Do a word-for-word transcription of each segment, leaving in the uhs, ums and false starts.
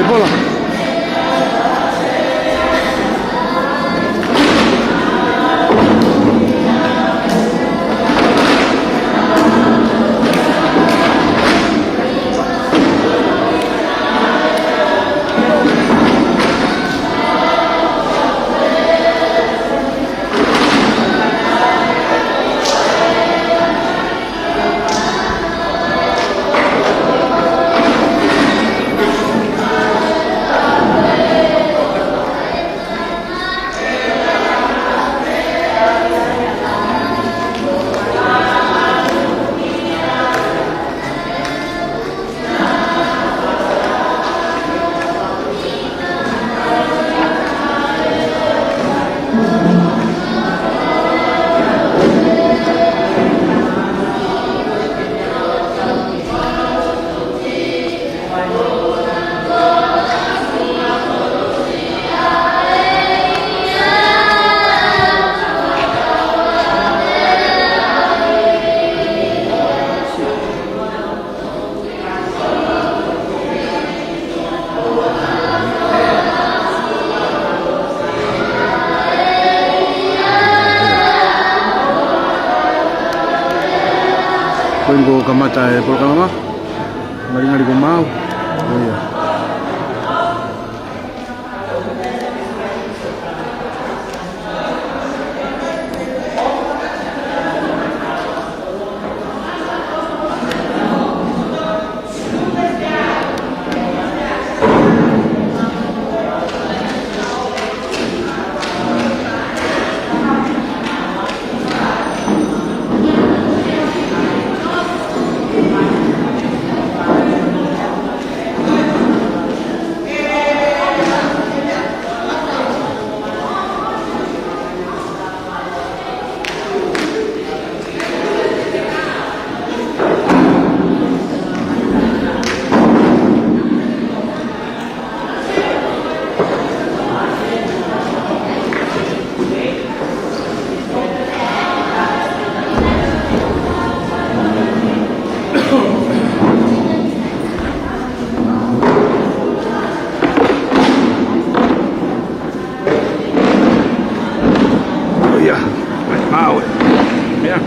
Hola. Ko eni kuo kamata e polokalama. Ngalingali kuo maau. ʻIo. ʻIo. Maau. ʻIo.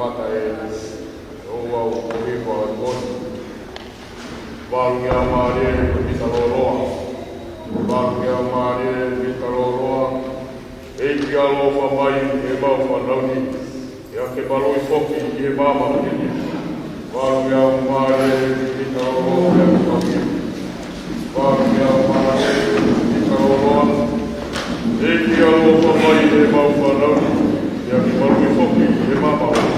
Tangata ē, ʻoua ʻe ʻohipa ʻi motu. Valu ngeau mālie Mita Loloa. Valu ngeau mālie Mita Loloa. ʻEiki ʻaloʻofa mai ʻi heʻemau fānau ni, pea ke maluʻi foki ʻi he maama ko eni. Valu ngeau mālie Mita Loloa, pea ke maluʻi. Valu ngeau mālie Mita Loloa. ʻEiki ʻaloʻofa mai ʻi heʻemau fānau ni, pea ke maluʻi foki ʻi he maama ko eni.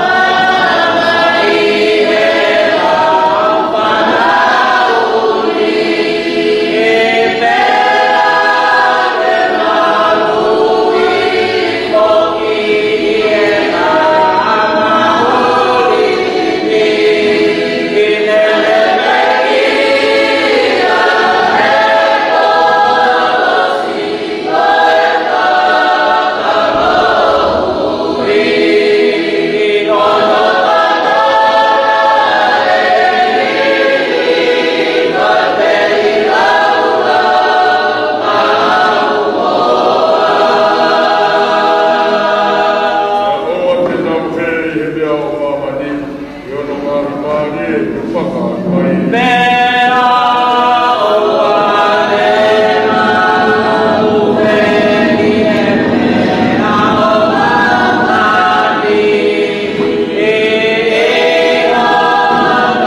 Pea ke nau toki vaʻe ʻi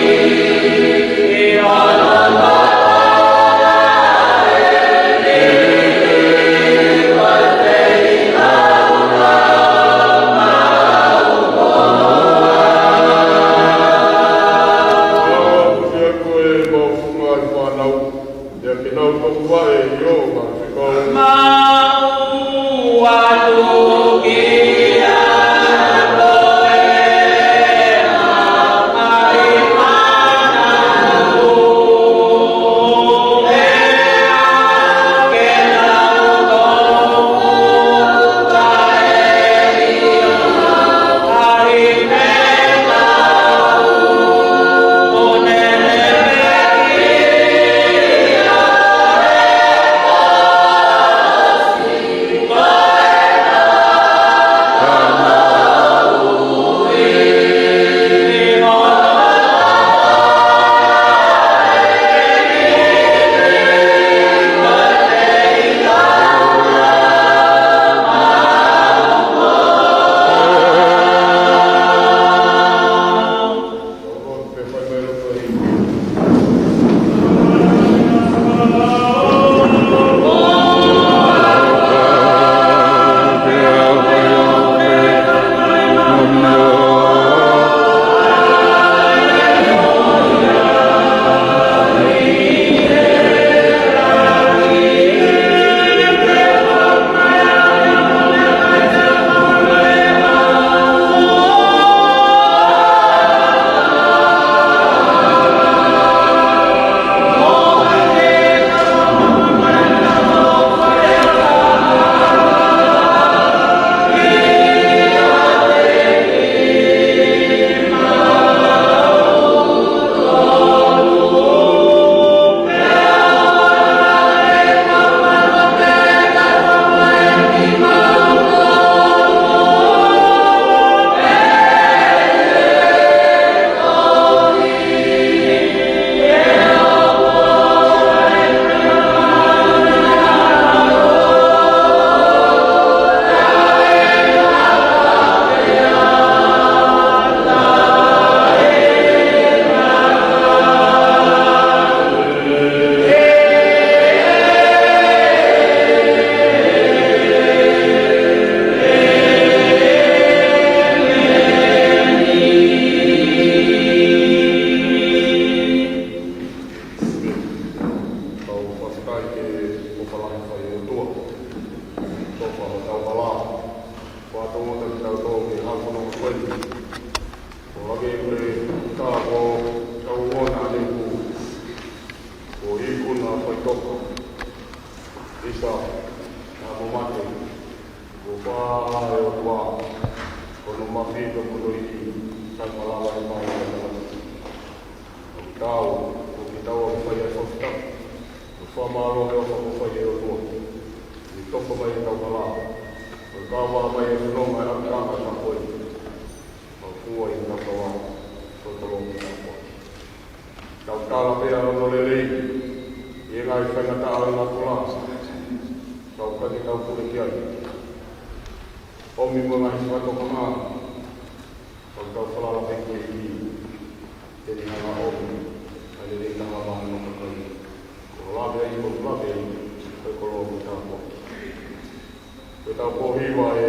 hoʻo ngaahi fekau. Mau atu kia koe, ʻa e fānau, pea ke nau toki vaʻe ʻi hoʻo ngaahi fekau. Tau fakafetaʻi ki he ʻofa lahi ʻa e ʻOtua. Tofa ʻo tau hala. Kuo tau ō atu kitautolu ki he ʻaho fononga ko eni. ʻO lave ʻi he tā ko tau ō ʻanenai. Toka. Isa, ʻa mo mate. Kuo fā e ʻOtua, ko hono mafi pea mo hono ivi, sai malava e fai e tangata. Kuo tau, kuo ke tau ʻa fai e fakafetaʻi. Kuo fakamālō e ʻofa kuo fai ʻe he ʻOtua. Kuo toka mai e tau hala. Kuo kava mai e fononga e ʻapitanga ʻa ko e. Kuo fua ʻi he tau kava. Kuo tolo ki tau kava. Tau tala pē ʻa hono lelei, ʻi he ngaahi faingataʻa ʻo e natula, tau kake tau pule ki ai. ʻOmi mo e ngaahi fakatokanga, tau tau falala pē ki he ʻEiki, te ne hanga ʻomi ʻa e lelei taha maʻa hono kakai. Ko e lave ai, ko e lave ai, ko e koloa mo e tāpuaki. Ko e tau pō hiva ʻe,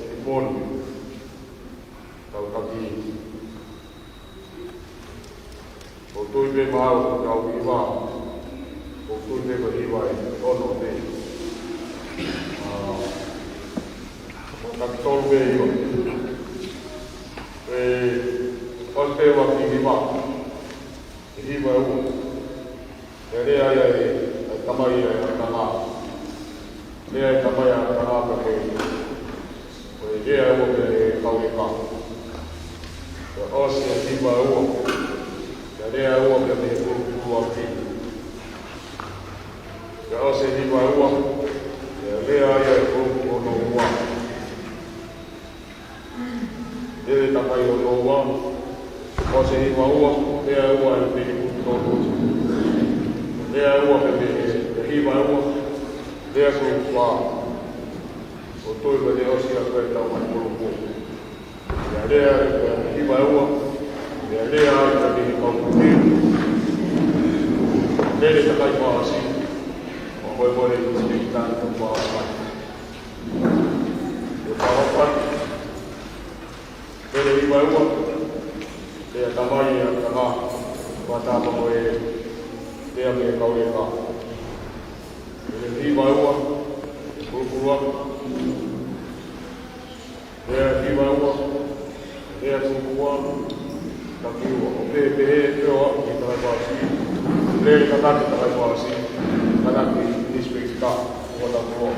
ʻe Poni, tau taki. ʻOku ou tui pē maʻau, ʻoku tau hiva. ʻOku ou tui pē ko e hiva ʻe ono pē. ʻA, taki tolu pē hiva. ʻE, ʻosi pē ua ki hiva. ʻE hiva ʻe ua. ʻE lea ia ʻe, ʻe tamai ʻa e ʻakanga. Lea ʻe tamai ʻa e ʻakanga pea ko e, ko e lea ʻe ua pea ʻe kau ʻe ka. Pea ʻosi ʻe hiva ʻe ua. Pea lea ʻe ua pea mei he kulupu ʻuluaki. Pea ʻosi ʻe hiva ʻe ua. Pea lea ia ʻe kulupu hono ua. Lele takai hono ua, ʻosi ʻe hiva ʻe ua, lea ʻe ua ʻe mei he kulupu tolu. Lea ʻe ua ʻe mei he, ʻe hiva ʻe ua, lea kulupu fā. ʻOku ou tui pē te ʻosi ʻa ko e tau mai kulupu. Pea lea ʻe hiva ʻe ua, pea lea ʻe mei he kau puke. Lele takai fāsi, ʻo moe moe i te tani kau fāsi. ʻE fāsi. Pele hiva ʻe ua, pea tamai ʻa e ʻakanga, ʻo tāpa ko e, pea mei he kau ʻe ka. Pele hiva ʻe ua, kulukulu atu. Pea hiva ʻe ua, pea kulukulu atu, taki ua. ʻO pehē, pehē, pea ʻo aʻu ki he takai fāsi. Lele kakake takai fāsi, kakake, respect ka, ua taku ua.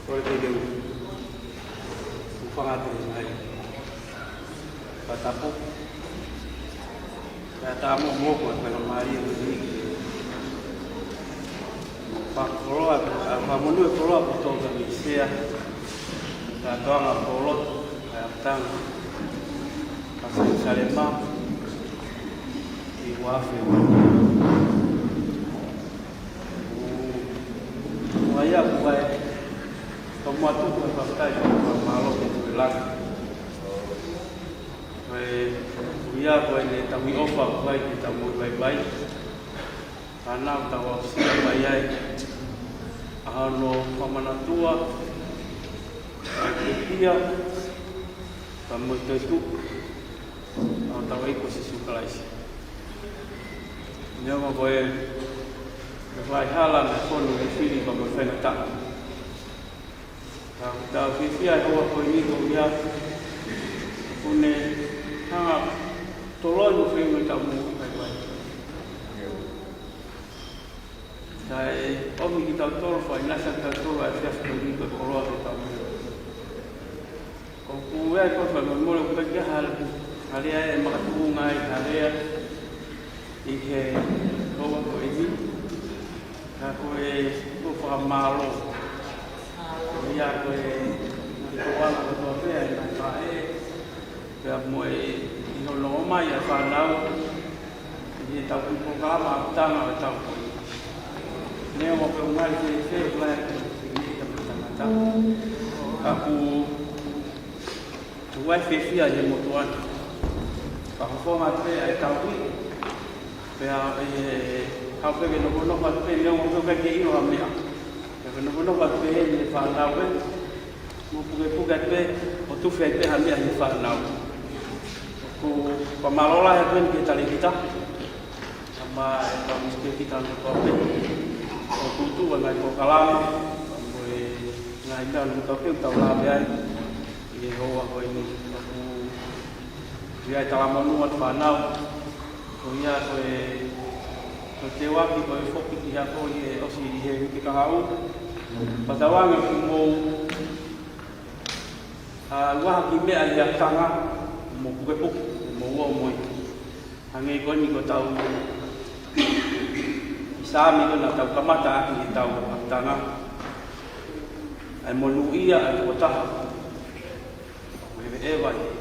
Kole ke u hūfanga atu he ngaahi fakatapu. Pea tā mo moku atu e mālie mo ni ke fakakoloa, ʻa, fakamonū e koloa kuo tō ka mei Sea. Ka toanga kolo, ka tanga. Ka Selusalema. ʻI he uafe. ʻOku ʻi ai ʻa e kau mātuku ʻa e fakafetaʻi, fakamālō ki he Tuʻi ʻi langi. Ko e, ʻoku ʻi ai ko ʻene tauhi ʻofa ʻoku ʻi ai ki heʻetau moʻui vaivai. Ka naʻa tau aʻusia mai ai ʻa hono fakamanatua, ʻa e pia, ka mo e toetuʻu ʻa hotau ʻEiki ko Sīsū Kalaisi. Neongo ko e, ko e fai hala mo e fonu e fili pea mo e faingataʻa. Ka ʻoku tau fiefia he houa ko eni ko ia, ʻoku ne hanga ʻo toloi mo feʻunga ʻetau moʻui vaivai. Kae ʻomi kitautolu, fai nasa kitautolu ʻa e efiafi ko eni ko e koloa ke tau moʻui. ʻOku ʻi ai ko e fakamolemole ʻoku ʻikai ke hā, hā lea ʻe makatuʻunga ai ha lea ʻi he houa ko eni. Ka ko e, ko e fakamālō. Ko ia ko e, ko e ʻalu kotoa pē ʻa e ngaahi faʻē, pea mo e, ʻi hono ʻomai ʻa e fānau ʻi heʻetau kiʻi polokalama ʻapitanga ʻo e taʻu ko eni. Neongo pe ʻoku ngali fēfē, ʻoku lahi ʻa e kiʻi tangata. Ka ʻoku, ʻoku ʻi ai e fiefia ʻi he motuʻa ni. Fakafofonga pē ʻa e tauhi. Pea ʻe, haʻu pē ke nofonofo atu pē, neongo pe ʻoku ʻikai ke ʻilo ha meʻa. Pea ke nofonofo atu pē ʻi he fānau ē. Mo pukepuke atu pē, ʻo tufi ai pē ha meʻa ʻi he fānau. Ko e fakamālō lahi atu eni ki he talēkita. Kae ʻumaʻā ʻetau misitēkita ʻo kau pē. ʻOku tuʻu ʻa e ngaahi polokalama, mo e ngaahi meʻa ʻo kau pē, ʻoku tau lave ai ʻi he houa ko eni. ʻOku ʻi ai e talamonū atu fānau. Ko ia ko e, ko e teuaki ko e foki ki he ako ʻi he ʻosi ʻi he uike kahaʻu. Pea tauange ʻoku mou, ʻa, ʻuaha ki he meʻa ʻi he ʻapitanga, mou pukepuke, mou ō mo ia. Hangē ko eni ko ʻetau Saame ko ē naʻa tau kamata ʻaki ʻetau ʻapitanga. ʻA e monūʻia ʻa e tokotaha ʻoku ʻeveʻeva ʻi he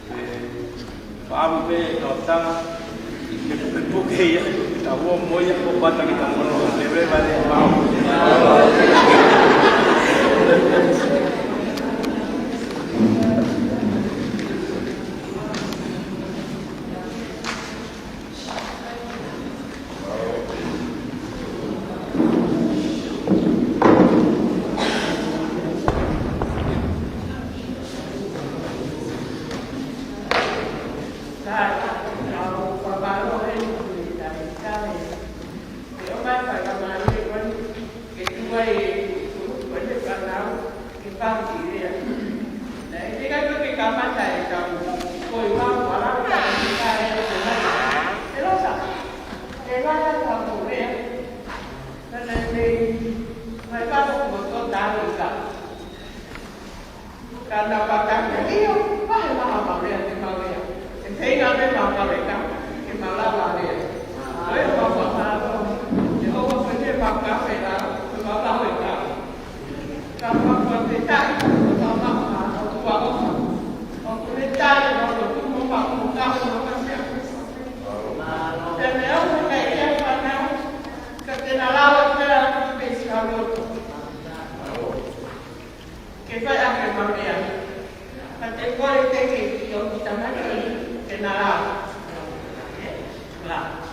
Pea ʻoku ou fakaʻamu pē ʻe kau tanga ke pukepuke ia, ke tau ō mo ia, ko pata ke tau ō, ke veva le mau. Ka na pata ke io, pahe maha mavea te mavea. E feinga me mavea ka, ke malava lea. Ko e mavea mavea, ke ova ko e te mavea mavea, ke mavea ka. Ka mavea te tai, ke mavea mavea, o tua ofa. O kune tai, o lo tu mo ma mo ka mo ka se. Te me au me ia fana, ka te na lava te la tu pe si ha loto. Ke fai ʻaki e maumea. Ka te kole te ke ki o ki tamaki ke na lava. Ē? Lava.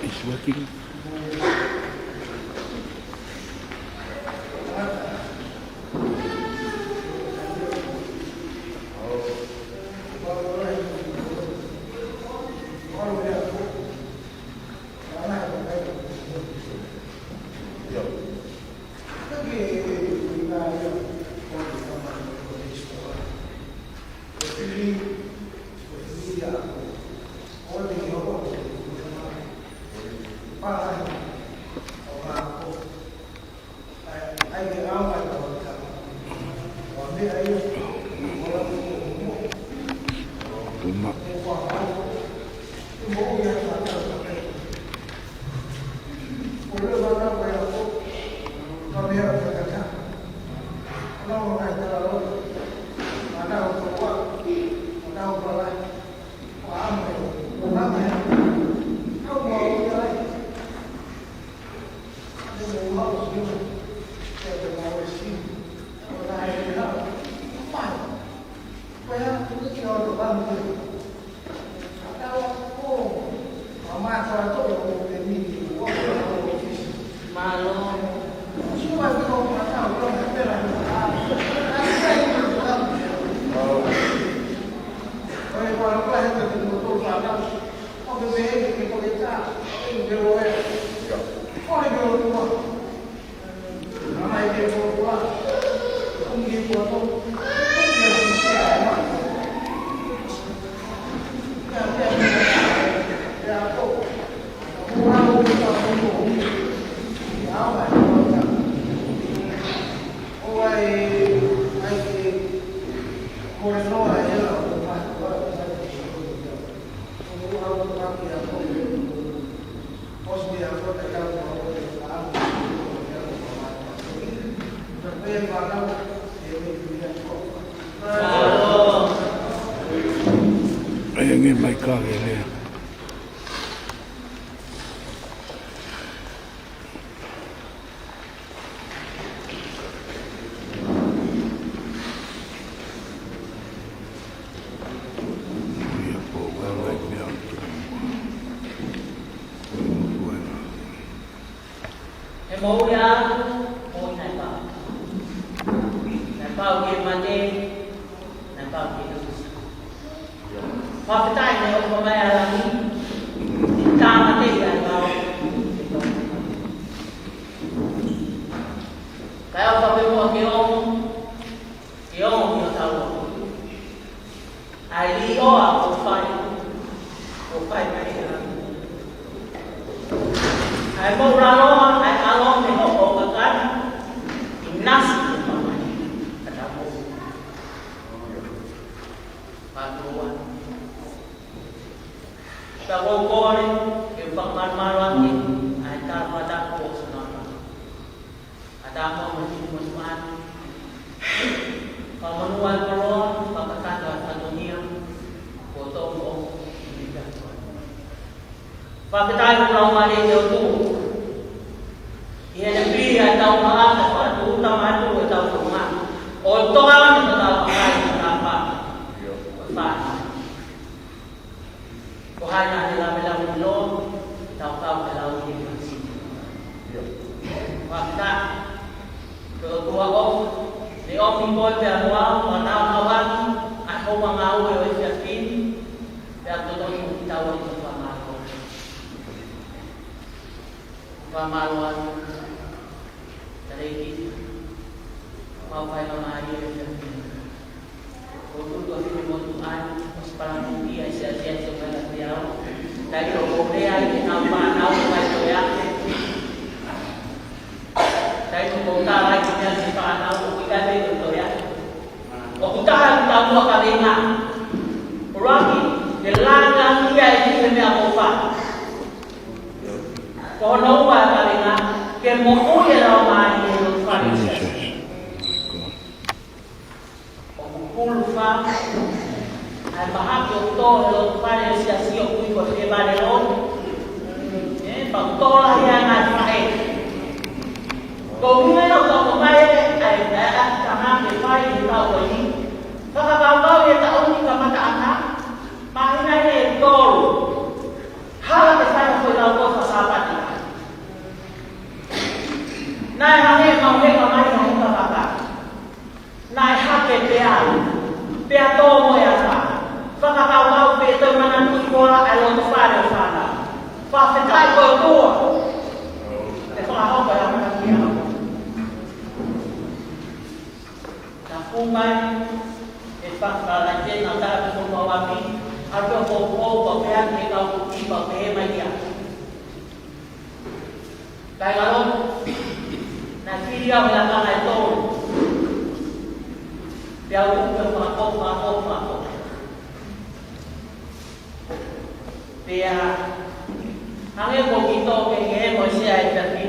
It's working. Uma. Ai ange mai ka ke lea. He moʻui ʻaʻaku, moʻui naʻe pau. Naʻe pau ki he mate, naʻe pau ki he tuʻusi. Fakafetaʻi naʻe ʻofa mai ʻa e langi, ʻi he tāmateʻi ʻa e vao. Kae ʻofa pē muʻa ke ongo, ke ongo ki hotau lotu. ʻA e līʻoa ʻoku fai, ʻoku fai mai ʻe he langi. ʻA e moʻulaloa, ʻa e ʻalo mei hoʻo kakai, ʻi nasi ke mamani, ka tau moʻui. Pātū ua. Ka ʻoku ou kole ke u fakamalumalu ange ʻa e tala fakatapu ʻo Sonata. ʻA Tāmoʻa mo Tini mo Tuʻani. Fakamonū ʻa e koloa, fakakakato ʻa e fatongia, kuo tō mo ʻoku ʻi he Fakafetaʻi ʻoku lau mālie ʻa e ʻOtua. ʻI heʻene pili ʻa e tau maʻa, ʻa e fakatū tamatu ʻo e tau konga. ʻO toka ʻa e tau maʻa, ʻa e tapa. ʻO fai. Ko hai naʻa ne lave lau ni lo, tau kau ke lau ni lo. Fakafetaʻi. Ko e ʻOtua ʻofa, ne ʻofa mo e pea mo au, ʻa e nau kau atu, ʻa e houa ngāue ʻo e efiafi ni, pea totonu ke tau ʻi he fakamālō. Fakamālō atu, Talēkita, mau fai ka mālie ʻo e efiafi ni. Ko e tuʻu ʻa Fili mo Tuʻani, ʻosi palani ki ai sia sia sia mai la te au. Taimi ʻoku ou lea ai ki heʻenau fānau ʻoku ʻikai toe ʻi ai. Taimi ʻoku ou tala ai ki he meʻa ki he fānau ʻoku ʻikai toe ʻi ai. ʻOku taha ʻi he taumuʻa kavenga. ʻUluaki, ke langilangiʻia ʻe he meʻaʻofa. Ko hono ua ʻa e kavenga, ke moʻui e laumālie ʻi he lotu fale ʻo e siasi. ʻA e mahaki ʻoku tō he loto fale ʻo e siasi ʻoku ui ko e Levaleloni. ʻE, pau tō lahi ai ngaahi faʻē. Ko e ʻuhinga ia ʻoku tau ʻomai ʻa e, ʻa e, ʻa e ʻapi tangata ke fai he taʻu ko eni. Fakakaukau he taʻu ni kamataʻanga, māhina ʻe tolu. Hala ke fai ha foʻi lau ko e Sāpate. Naʻe hangē ʻemau heka mai ha heka vaka. Naʻe hake pea, pea tō mo e ʻatā. Fakakaukau pē toe manatuʻi koā ʻa e loto fale ʻo e fānau. Fakafetaʻi ko e ʻOtua. ʻE fakahoko ʻa e ʻamanaki ʻaʻaku. Naʻe hū mai e fakalaite na tā ki hono ʻapi, ʻalu ki hono ʻapi, pea pehē ki he kau kiʻi pau pehē mai ia. Kae ʻalu, naʻe fili au he lakanga ʻe tolu. Pea u upe mako, mako, mako. Pea, hangē ko e kito ke ke mo se ai ka ki.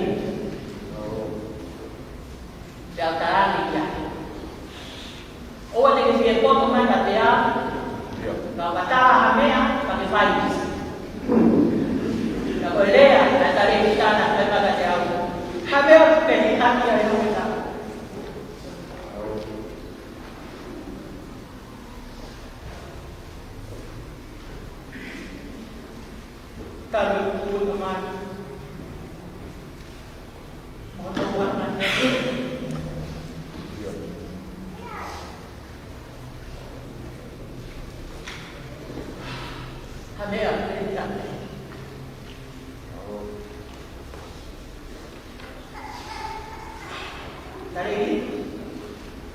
Pea u tala ange ia. ʻOua te ke fie poto mai kiate au. Ka u ka tala ha meʻa, ka ke fai. Ka ko e lea, ka tala ʻe he tangata, ka kiate au. Ha meʻa ke ke haki ai hoʻo tala. Tala ʻe he ʻOtua mai. Mo hono ʻamanaki. Ha meʻa ke ke haki. Tali,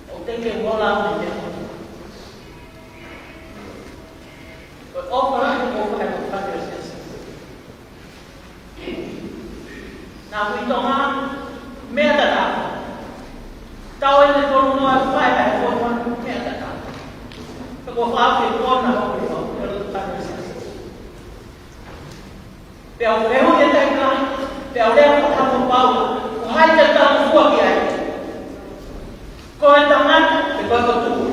ʻoku te ke mola me te. Ko e ʻofa lahi ʻoku ou fai mo e fale ʻo e siasi. Naʻa ku ʻi Tonga, meʻa tatau. Tau ʻeni tolu noa fai ai ko e meʻa tatau. Ko e fai ke kona ʻo e fale ʻo e siasi. Pea u fehuʻi e taimi lahi, pea u lea fakatapu mo Paula, ko hai te u talangofua ki ai? Ko e tangata, pe ko e ʻOtua?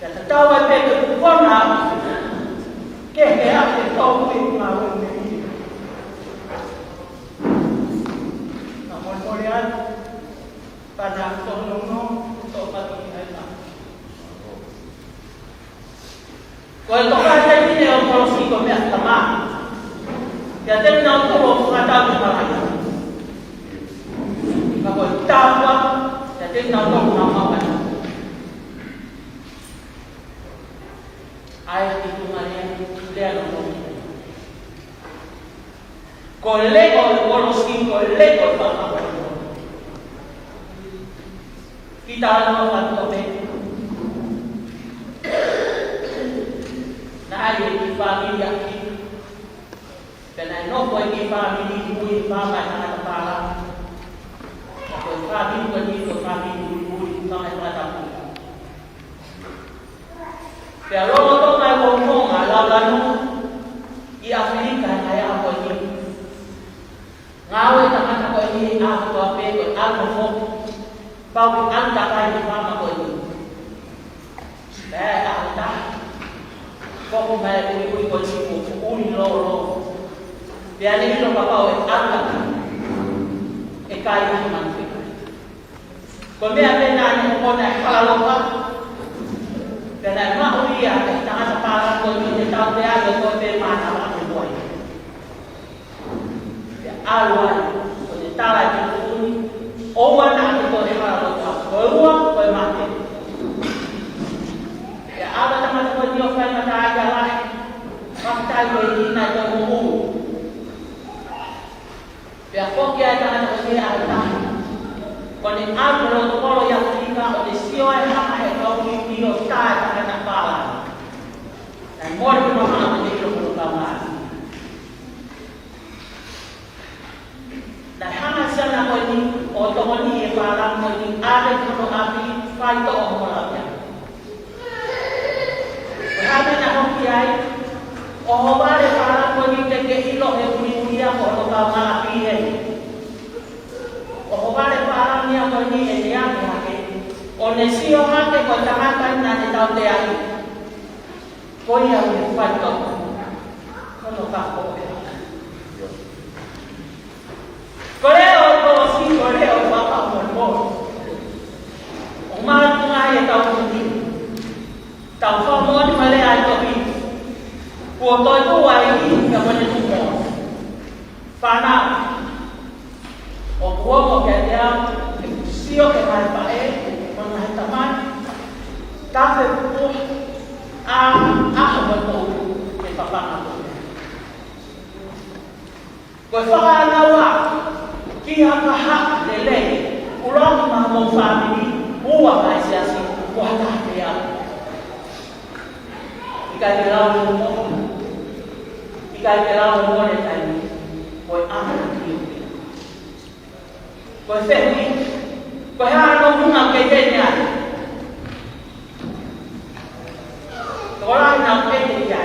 Pea tatau ai pē ko e kona, ke he ake tau i ngā ue me i. Nā molemole ai, pana tono no, to pato i ai nā. Ko e toka he taimi ni ʻo e kolosi ko e meʻa tama. Pea te nau tolo fakatau ki malaʻia. Ka ko e tāpuaki, pea te nau tolo nau maʻu ai. ʻAi ki tuʻa lea, lea no no. Ko e leʻo ʻo e kolosi, ko e leʻo ʻo e fānau. Kita ʻalu ʻo fānau pē. Naʻe ʻi ai e kiʻi fāmili ʻaki. Pea naʻe nofo e kiʻi fāmili ʻi mui he faama ʻa e tangata pālangi. Ko e fāmili ko eni ko e fāmili ʻuliʻuli, faama ʻa e tangata pālangi. Pea lolotonga e kongokonga ʻa e laulanu ʻi ʻAfilika he ngaahi ʻaho ko eni. Ngāue e tangata ko eni ʻi he ʻaho kotoa pē ko e ʻalu mo foki. Pau ke ʻalu takai he faama ko eni. Pea ʻi he ʻaho ʻe taha, foki mai e ʻuliʻuli ko eni kuo ʻuli lōlō. Pea ne ʻilo kapau ʻe ʻalu takai, ʻe kai ʻa e manu fekai. Ko e meʻa pē naʻa ne hoko naʻe hala lopa. Pea naʻe maʻu ia ʻe he tangata pālangi ko eni ʻo ne tautea ʻo ko e pē mānava ʻo e moe. Pea ʻalu ai, ʻo ne tala ki he tuʻutuʻuni, ʻoua naʻa ke toe hala lopa, ko e ua, ko e mate. Pea ʻalu e tangata ko eni ʻo fai mata ai ka lahi, mata ai ko eni naʻe toe moʻui. Pea foki ai e tangata ko eni ʻaho ʻe taha. Ko ʻene ʻalu ki loto kolo ʻi ʻAfilika ʻo ne sio ai hanga ʻe he kau kiʻi ʻo tā e tangata pālangi. Naʻe mole ke mamaʻo ʻene ʻilo ko hono kaungāʻapi. Naʻe hanga ʻe he siana ko eni ʻo tokoniʻi e pālangi ko eni ʻave ki hono ʻapi faitoʻo mo lauʻi. Ko e hā e meʻa naʻe hoko ai? ʻOhovale e pālangi ko eni teʻeki ke ʻilo ʻe he ʻuliʻuli ia ko hono kaungāʻapi eni. ʻOhovale e pālangi ia ko eni ʻene ʻave hake, ʻo ʻo ne sio hake ko e tangata naʻa ne tauteaʻi, ko ia ʻoku ne faitoʻo hono kapo. Ko e leʻo ʻo e kolosi, ko e leʻo ʻo e fakamolemole. ʻOku mātuʻaki ʻi heʻetau tui, tau fakamoʻoni mo e lea ʻa e tohi, kuo toetuʻu ʻa e ʻEiki ʻia moʻoni mo e tuʻumoʻoni. Fānau, ʻoku ongo kiate au ʻeku sio ki he ngaahi faʻē mo e ngaahi tamai, tafe pupuha, ʻā, ʻā mo e koʻulu, ke papanga koe. Ko e fakaʻānaua ki ha kahaʻu lelei, ʻuluaki maʻa homou fāmili, ua maʻa e siasi, ua taha pē au. ʻIkai ke lau mo, ʻikai ke lau mo le taimi, ko e ʻamanaki ʻo ia. Ko e fehuʻi, ko e hā hono ʻuhinga ke ke ne ai. Tokolahi naʻa ke te ia.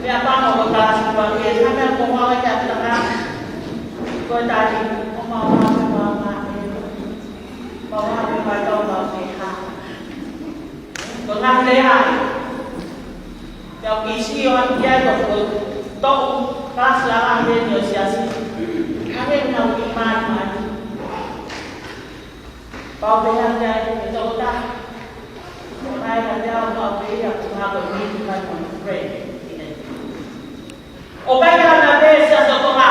Meʻapango ko e kalasi ua ke, hā meʻa ko e ua ke ata na. Ko e tali, ko mau ua ke ua ke. Mau ua ke ua ke ua ke hā. Ko e ngaahi lea ia. Pea ʻoku ke sio atu ki ai ʻoku toʻu kalasi lalahi eni ʻo e siasi. Hangē naʻa ku ʻi mālimali. Pau pē hangē ai, ʻe tokotaha. Ko e ngaahi lea ʻoku pau pē ia, ko e ngaahi ko e meeting mai ko e friend. ʻOku ʻikai ke hanga pē ʻe he Siasi ʻo Tonga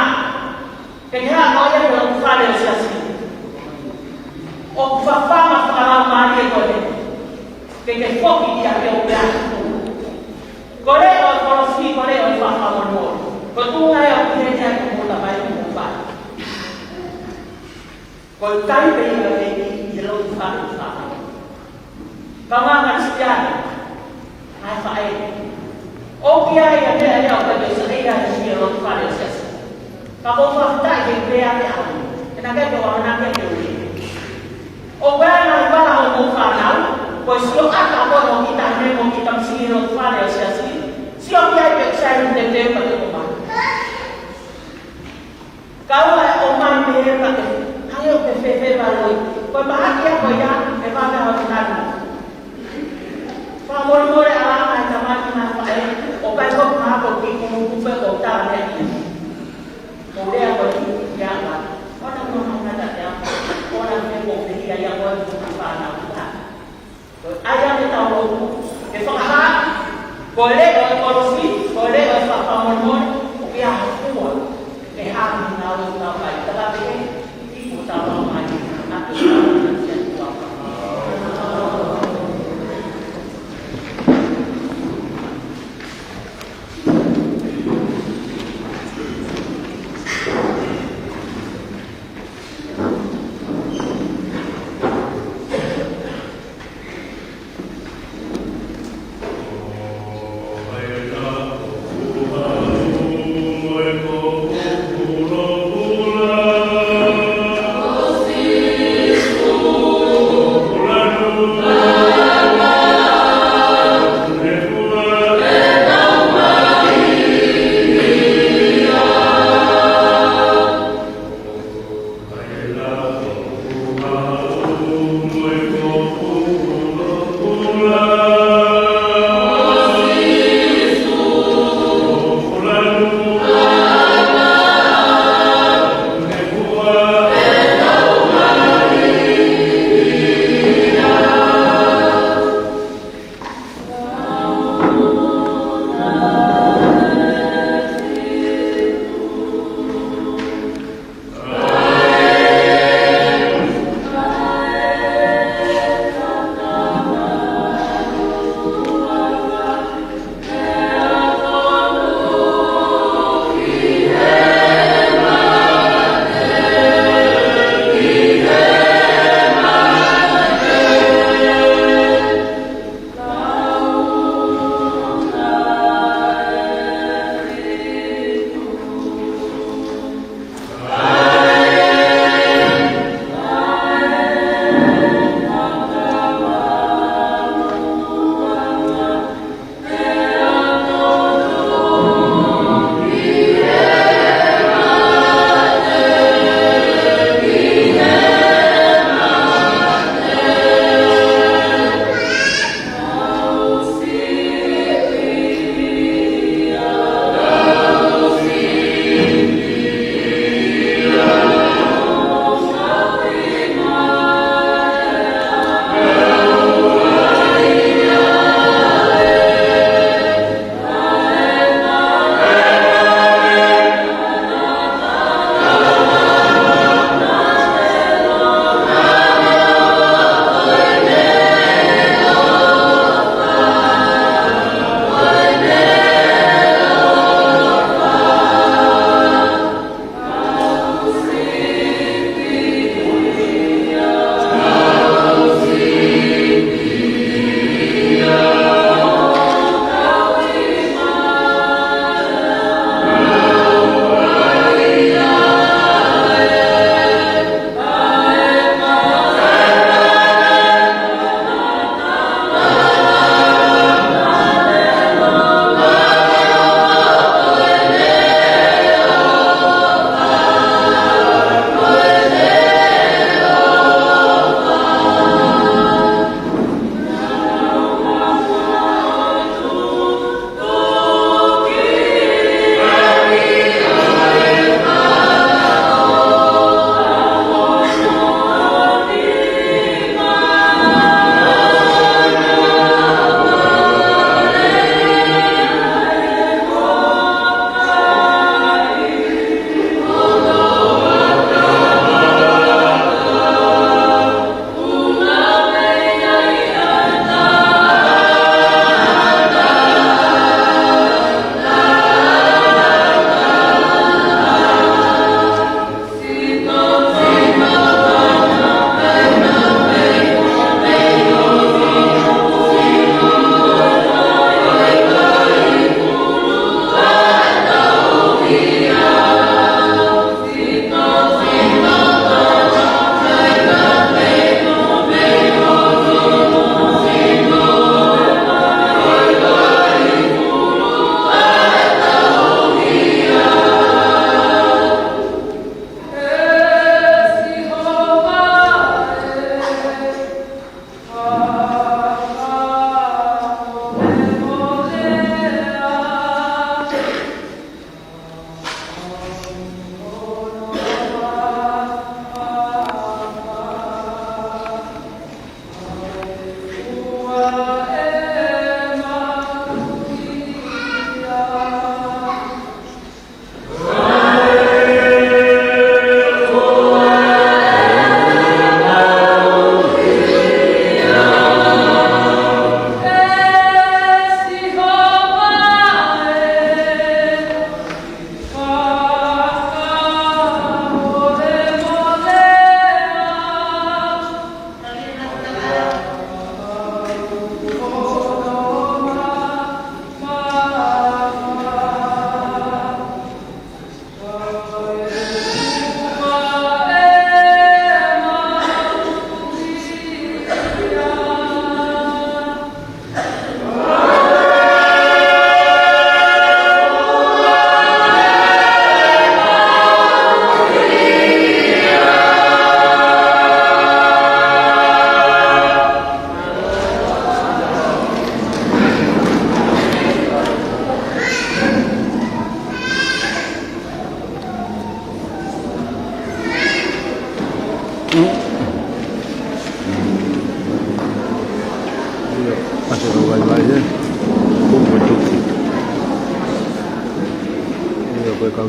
ke ke hanga ʻo ʻi he loto fale ʻo e Siasi. ʻOku fafanga fakalaumālie ko ē ke ke foki ki he ʻOtua. Ko e leʻo ʻo e kolosi, ko e leʻo ʻo e fakamolemole. Ko e tuʻunga ia ʻoku pehē ai ko e mota mai mo fai. Ko e kai pē ia ʻe ʻi he loto fale ʻo e Siasi. Kaungā Kalisitiane, ʻa e faʻē. ʻOku ʻi ai ʻa e meʻa ia ʻoku ʻikai ke ʻi ai ʻi he loto fale ʻo e Siasi. Ka ʻoku ou fakafetaʻi he meʻa ʻe au. He naʻe ʻikai ke u ʻamanaki ke u ʻi ai. ʻOku ʻi ai ʻa e vala ʻo hoʻomou fānau, ko e sio ʻata ko ē ʻo kita ne mo kita misi he loto fale ʻo e Siasi. Sio ki ai pē sai te te pa te koma. Kaua ʻe ʻomai pē he pake, hangē ʻoku ke fēfē valoʻi. Ko e mahaki ia ko ia, ʻe vave ʻo te nani. Fakamolemole ʻa e ngaahi tamai mo e ngaahi faʻē, ʻoku ʻikai ko e mahaki ʻoku ke kumuku pē ko e tala meʻa ia. Ko e lea ko eni, ia ʻa. ʻOua naʻa mou ngata ʻiate au, ʻoua naʻa mou pehē ia ko e tuʻu fānau ia. Ko e ʻai ange ʻetau lotu, ke fakahā, ko e leʻo ʻo e kolosi, ko e leʻo ʻo e fakamolemole, ʻoku ʻi ai ha fua, ke hā ki he ngāue ʻoku tau fai, tala pē, ʻi ko tau lau mai, ʻa e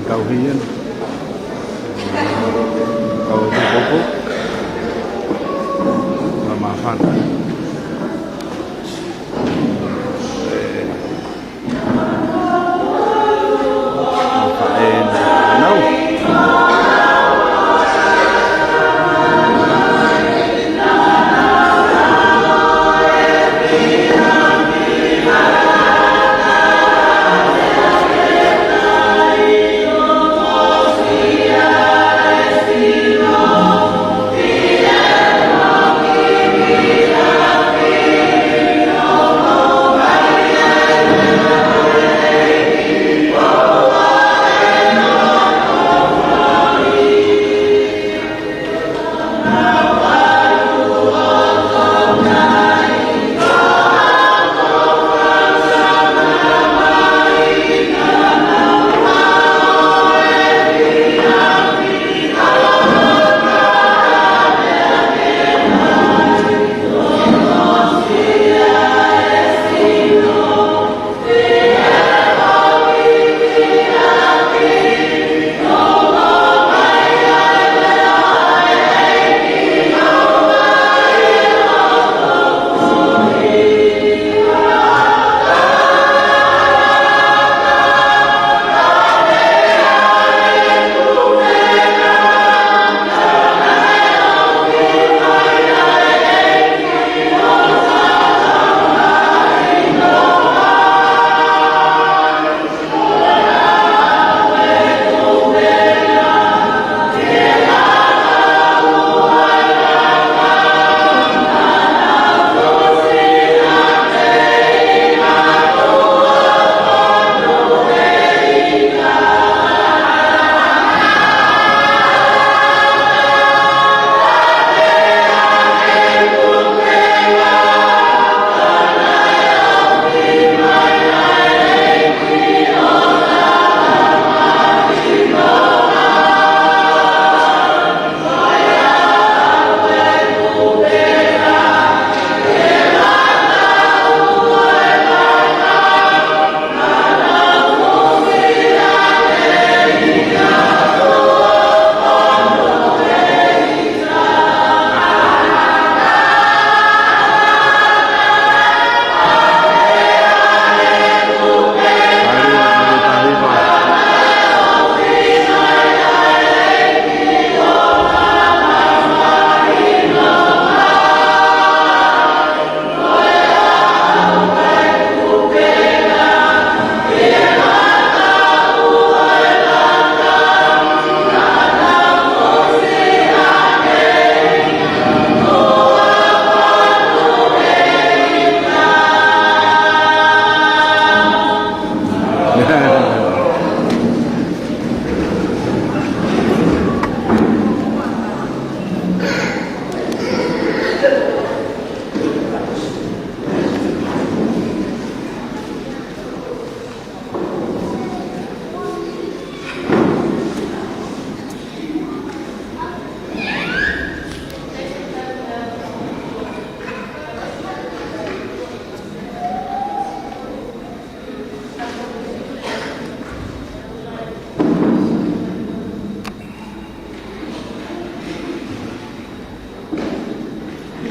Tauhi ena. Tauhi popo. Māfana.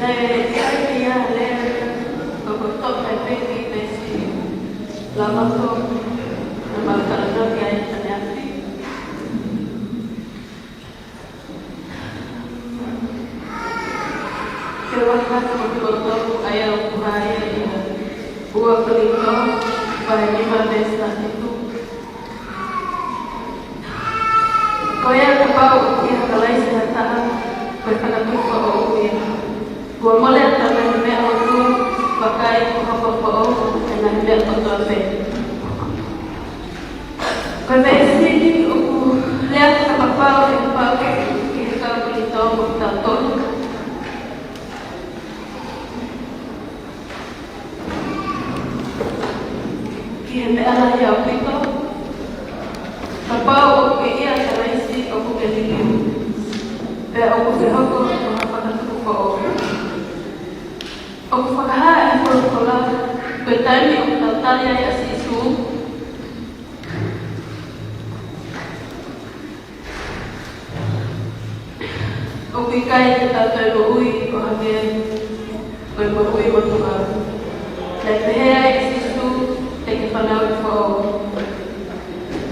Naʻe ʻi ai pē ia lea, ko ko toka e peki pesi, la mako, na mau talanoa ki ai ʻaneafi. Ke vaha ko ko toku ai au kuhai ai ia. Ua Kolinitō, vahe nima veesi taha fitu. Ko ia kapau ʻoku ʻia Kalaisi ha taha, ko e fakatupu foʻou ia. Kuo mole ʻa e ngaahi meʻa ʻotua, vakai, kuo hoko foʻou ʻa e ngaahi meʻa kotoa pē. Ko e veesi ni ʻoku lea fakapapau ʻe pau ki he kau Kolinitō mo kitautolu. Ki he meʻa lahi ʻaupito, kapau ʻoku ke ʻia Kalaisi ʻoku ke liliu, pea ʻoku ke hoko ko ha fakatupu foʻou. ʻOku fakahā ʻe he folofola, ko e taimi ʻoku tau tali ai ʻa Sīsū, ʻOku ʻikai te tau toe moʻui ʻo hangē ko e moʻui motuʻa. Naʻe pehē ai ʻe Sīsū, te ke fanauʻi foʻou.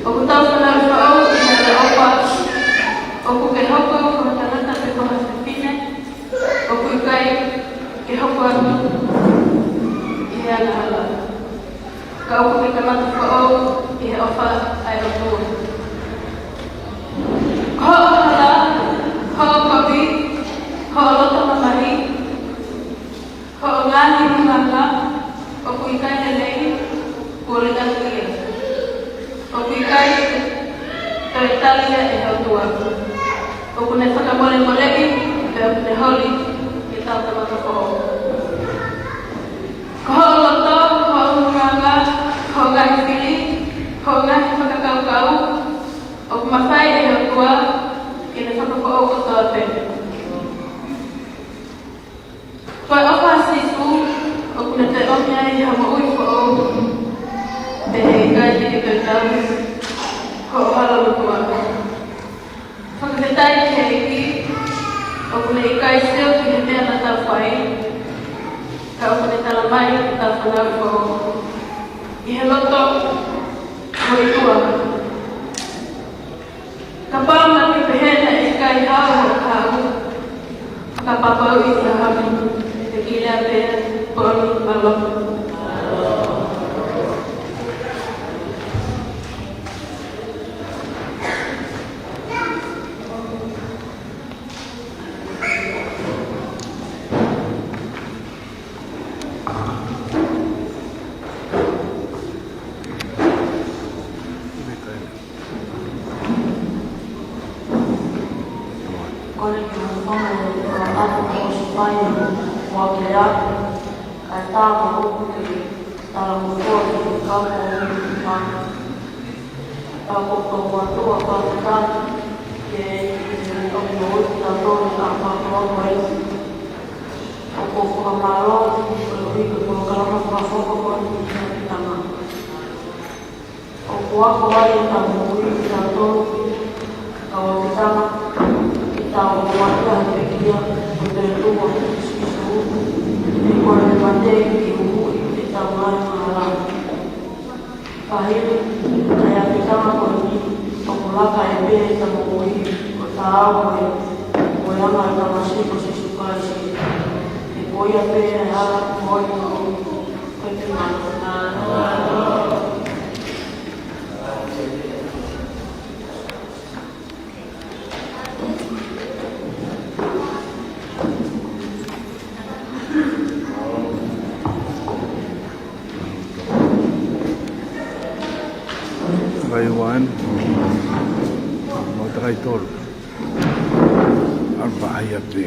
ʻOku tau fanauʻi foʻou ʻi he ʻofa. ʻOku ke hoko ko ha tangata pe ko ha fefine ʻoku ʻikai ke hoko atu ʻi he angahala, ka ʻoku ke kamata foʻou ʻi he ʻofa ʻa e ʻOtua. Ko hoʻo hala, hoʻo kovi, hoʻo loto mamahi, hoʻo ngaahi ʻulungaanga ʻoku ʻikai lelei, kuo liʻaki ia. ʻOku ʻikai toe tali ia ʻe he ʻOtua. ʻOku ne fakamolemoleʻi, pea ʻoku ne holi ke tau kamata foʻou. Ko hoʻo loto, hoʻo ʻulungaanga, hoʻo ngaahi fili, hoʻo ngaahi fakakaukau, ʻoku mafai ʻe he ʻOtua ke ne fakafoʻou kotoa pē. Ko e ʻofa ʻa Sīsū, ʻoku ne toe ʻomi ai ha moʻui foʻou, pea he ʻikai te ke toe tauhi hoʻo hala motuʻa. Fakafetaʻi ki he ʻEiki, ʻoku ne ʻikai sio ki he meʻa naʻa tau fai, ka ʻoku ne talamai ke tau fanauʻi foʻou ʻi he loto motuʻa. Kapau naʻa ke pehē naʻe ʻikai hao hoʻo kahaʻu, fakapapauʻi ha hami, te ke lea pē, Pōni, mālō. Kole ke u fanga e fakaʻapu ko Sipaini, ua ke aku, kae tā ko uku ke tala mo koe ke kau ko uku. Pea ko ko ua tua pea ke tā ke ʻomi mo uku tautolu ka pea ko uku ai. ʻOku ou fakamālō ki he koeʻuhi ko e polokalama fakafofonga ko eni ki he tama. ʻOku ako ai ʻetau moʻui kitautolu, kau ʻa e tama, ʻetau ʻoatu ʻa e pekia, ko e toetuʻu ʻo Sīsū, ʻi he kole mei he mate ke uhuʻi ʻetau ngaahi angahala. Ka hili, ʻa e ʻapitanga ko eni, ʻoku laka ai pē ʻetau moʻui, ko e taau ko e, ko e anga ʻo e tamasiʻi ko Sīsū Kalaisi. He ko ia pē ʻa e hala, ko e moʻui, ko e te mano. Vai one, mo takai tolu. Arba ai atu.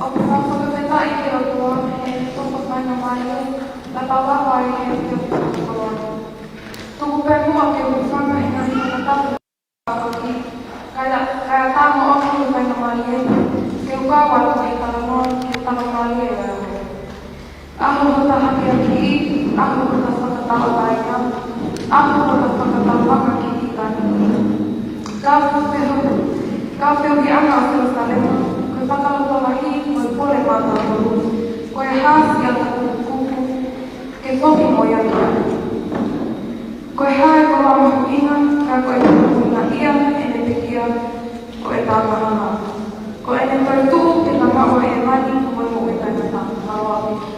ʻOku ou fakafetaʻi ki he ʻOtua he tokotaha faingamālie, naʻa tau lava ai he ʻaho ni. Tuku pē muʻa ke u hūfanga he ngaahi fakatapu ʻaki, kae, kae ʻatā moʻoku e faingamālie ke u kau atu ki he talanoa, ki he talanoa mālie ʻo e ʻaho. ʻAho hota hakeakiʻi, ʻaho hota fakatauʻatāina, ʻaho hota fakataupanga ki he Taʻehāmai. Ka fehuʻi, ka fehuʻiʻanga ʻo Selūsalema, ko e fakalotolahi mo e pole mātāpule, ko e hā siʻa taku kuku ke foki mo ia ki ai? Ko e hā ʻeku mahuʻinga, ka ko ʻeku mahuʻingaʻia ʻene pekia, ko e taʻehāmai. Ko ʻene toetuʻu ke tau maʻu ʻa hēvani mo e moʻui taʻengata. Mālō ʻaupito.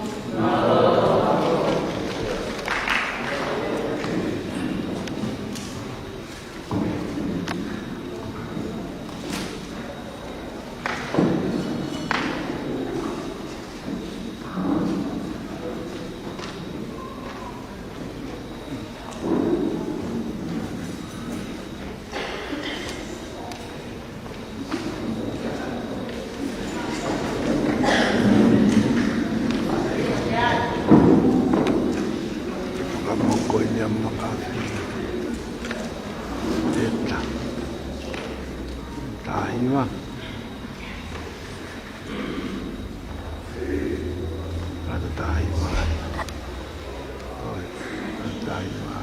Ka moko i ni a maka. Eta. Tahi ma. Ata tahi ma. Oi, ata tahi ma.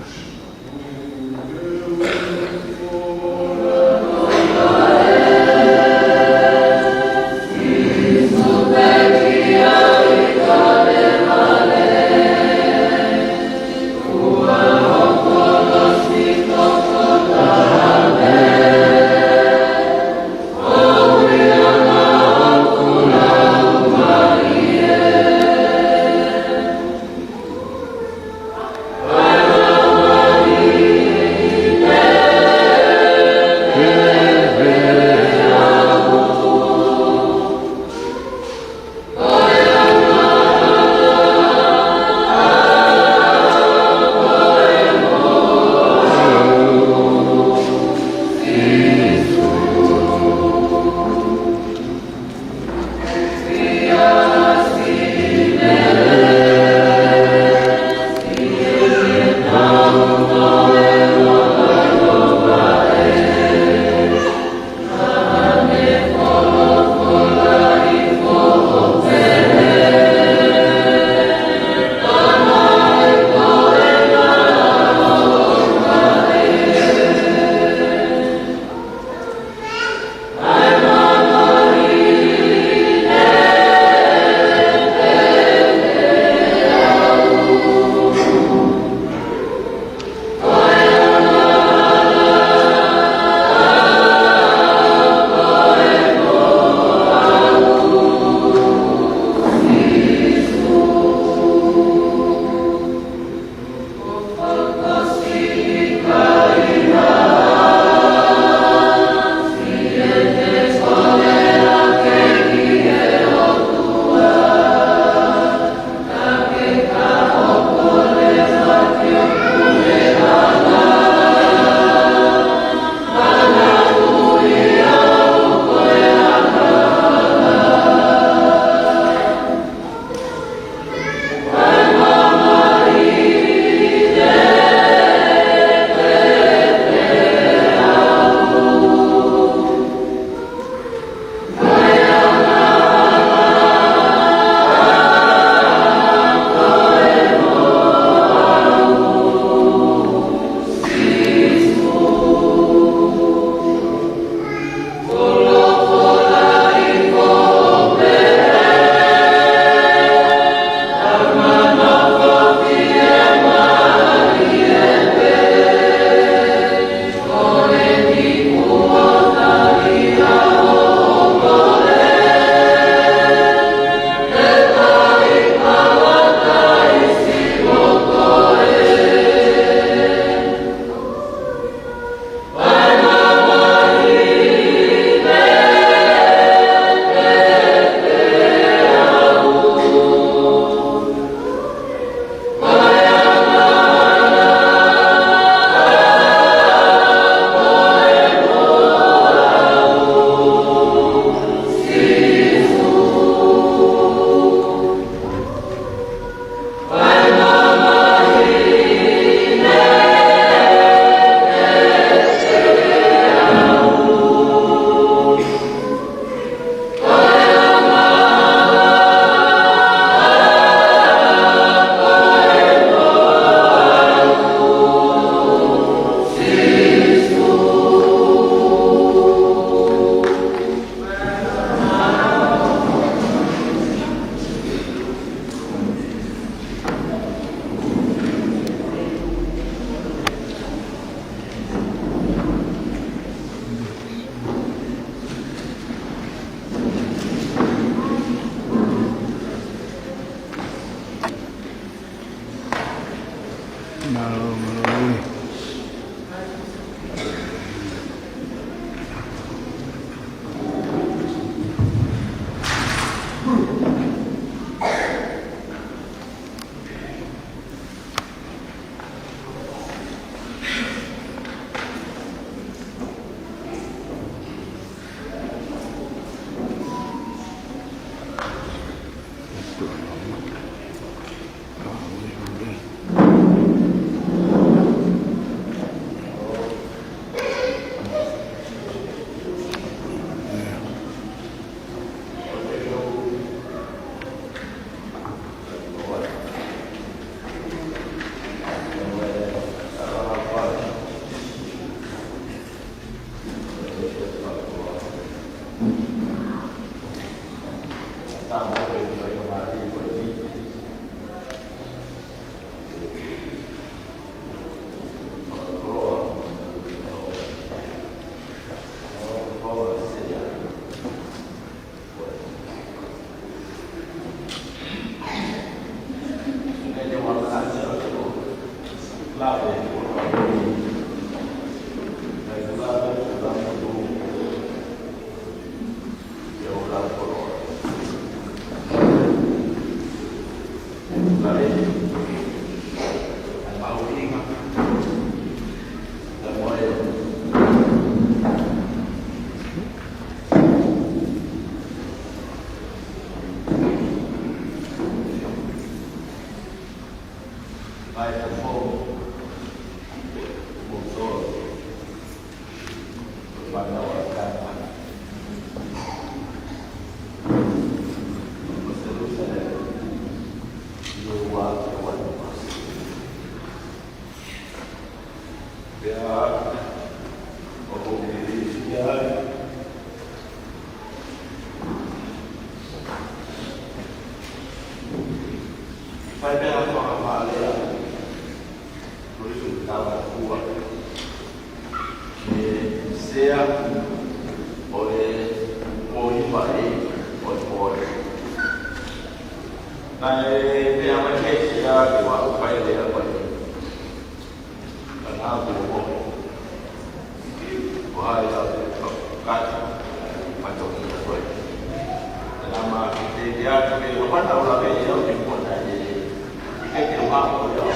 Fai pē ha fakamālō. Ko e tau ua. Ko e sea ʻo e poiva ʻe ʻo e pole. Naʻe pehē mai ʻe he sea ke ua fai lea mai. Ka naʻa ku o ko hai a te kati. Matoki a koe. Naʻa ma te ke atu ke ua pana ula pe ia o te kona e. Ke te ua ko ia o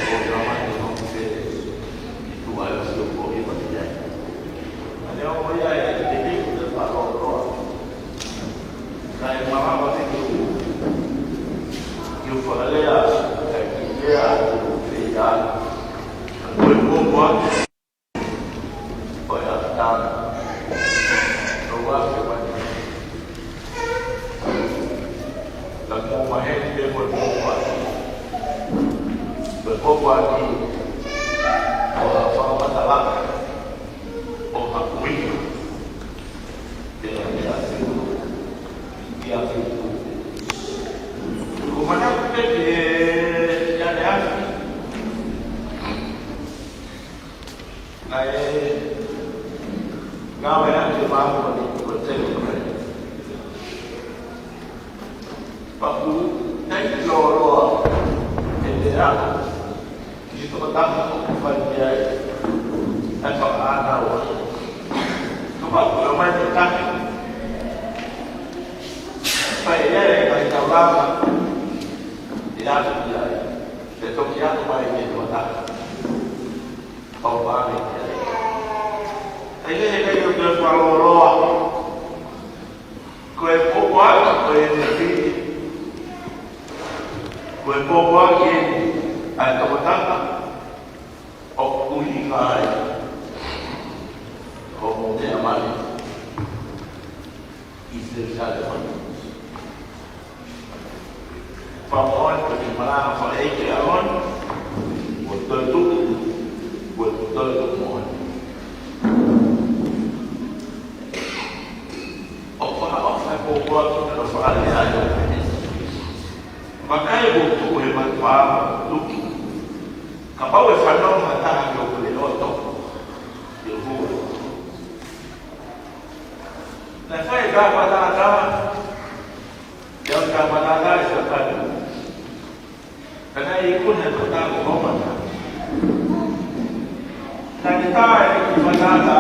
ko ia mai o te. Tua e sio ko i mati ai. Ane o ko ia e te te ku te palo roa. Naʻe malava te ke u. Ke u fakalea, ke u lea, ke u lea. Ko e momoa. Ko e ata. Ko ua ke wani. Ka ko mahe ni pe ko e momoa. Ko e momoa ni. Ko ha fakamatala. ʻO ha kuinga. Pea ʻi he ʻaho, ʻi he ʻaho. Ko mana pē ke ʻi he ʻaho. Naʻe ngāue ʻa e māmani ko e tele ko e. Paku, naʻe lōloa e te ʻaho. Ki he tokotaha ʻoku fai ki ai ʻa e fakaʻānaua. Kapau ko e mai te tahi. Fai e ngaahi taulanga. ʻE ʻatu ki ai. Te toki ʻatu mai ki he tokotaha. Pau pāme ki ai. ʻAi he he kai o te fakalōloa. Ko e popo ʻa ko e te fiti. Ko e popo ʻa ki ai ʻa e tokotaha ʻoku ʻuhinga ai hoʻomo meʻa mali ʻi Selusalema. Fakamoʻoni ko e malanga fakaʻeiki ʻa ʻAloni, ko e toetuʻu, ko e toetuʻu moʻoni. ʻOku fakaʻofa e popo ʻa ki ai ʻo fakalea ai ʻo pehē. Vakai ʻoku tuʻu he matapā tuki. Kapau ʻe fanongo ha taha ki hoku leʻo, ke hū. Naʻe fai e kau pātata, ʻi he kau pātata ʻi Siapani. Ka naʻe ikuna e pātata ko Homata. Naʻe tā e kiʻi pātata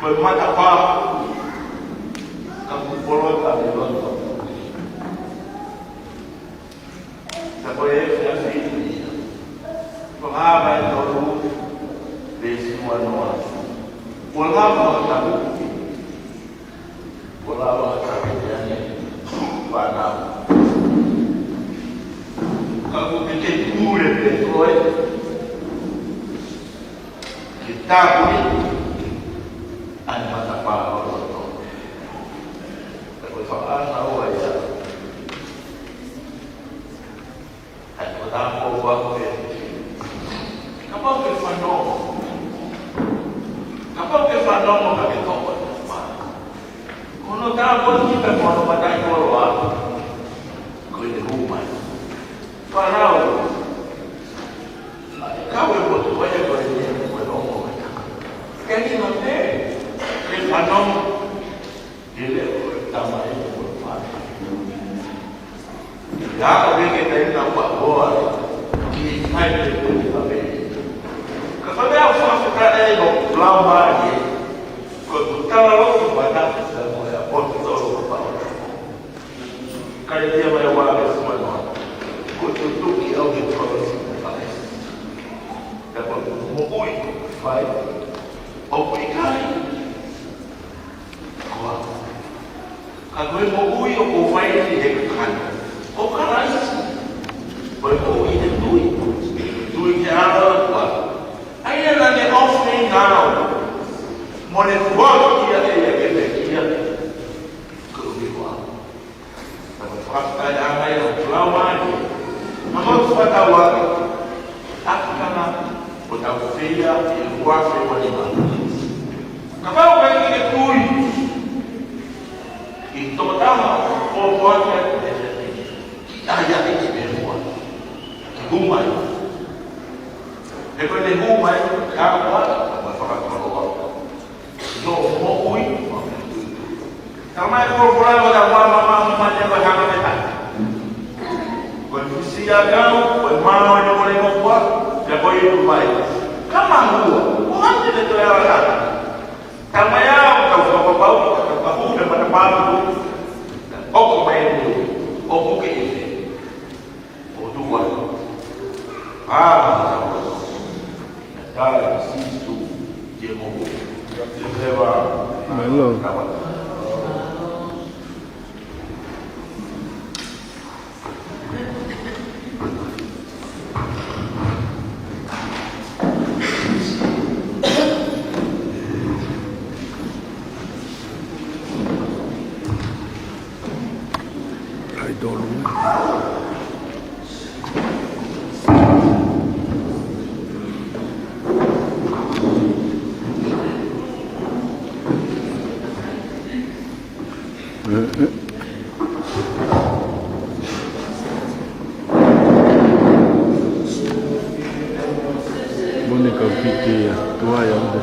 ko e matapā, ka kuo polota ʻi loto. Sa ko e efiafi ni ia. Ko e hā mai tolu, veesi uanoa. Kuo lava ʻo tapu. Kuo lava ʻo tapu ʻe ange fānau. Ka kuo ke ke pule pē koe. Ke tāpuni ʻa e matapā ʻo loto. Ka ko e fakaʻānaua ia. ʻA e ko e tāpō ua ko e. Kapau ke fanongo. Kapau ke fanongo ka ke toko e matapā. Ko hono tāpō ki he mono matai koloa. Ko e te hū mai. Fānau. Naʻe kau e potu ko e ko e ni ko e ongo mai. Ke ni no te, ke fanongo, ke lea ko e tamai ko e fai. Ia ko e ke tai na ua hoa, ki fai ke ko e tamai. Ka fai au fakafuka e ko lama e, ko e kutala lo ko mata, sa ko e a potu tolo ko pao. Kalētia vahe ua veesi uanoa. Ko e tutuki au he kolosi mo Kalaisi. Pea ko e moʻui ʻoku fai, ʻoku ʻikai ko au. Ka ko e moʻui ʻoku fai ʻi he kakano ʻo Kalaisi. Ko e moʻui he tui. Tui ki he ʻAlo ʻo e ʻOtua. ʻA ia naʻa ne ʻofa ʻi he ngāue. Mo ne foaki ia ʻe ia ke pekia. Ko e ʻuhi ko ia. Ka ko e fakafetaʻi ʻanga ia ʻo e lau mai. Naʻa mau fakatau ake. ʻAki kanga ʻo tau fēia ʻi he uafe ua nima. Kapau ʻoku ʻikai ke tui ki he tokotaha ʻoku foaki atu ʻe he ʻEiki, kiʻi ʻai ʻe ia ki he ʻEiki. Ke hū mai. He ko ʻene hū mai, ka ua, ka ua fakatoloa. ʻIo, moʻui, moʻui. Tau mai ko e folofola ʻo e ʻOtua, mama, mama, te ko e hanga me ta. Ko e fisiakau, ko e mano ʻene kole mo kua, pea ko e ʻuhi mai. Ka mahua, ko hake te toe ala kata. Tau mai au, tau fakapapau, tau kahu, tau matapā, ʻoku mai ʻene, ʻoku ke ʻi he. ʻOtua. ʻĀ, tau. Tau, Sīsū, ke mo. Ke te va. Mālō. Kaitolu. Mone ka piti ia, tuai au te.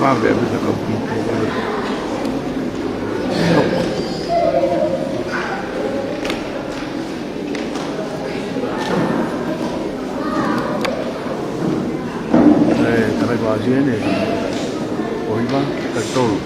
Ave, ave, ta kau ki. ʻE, takai pa asiene. ʻOiva, ka tolu.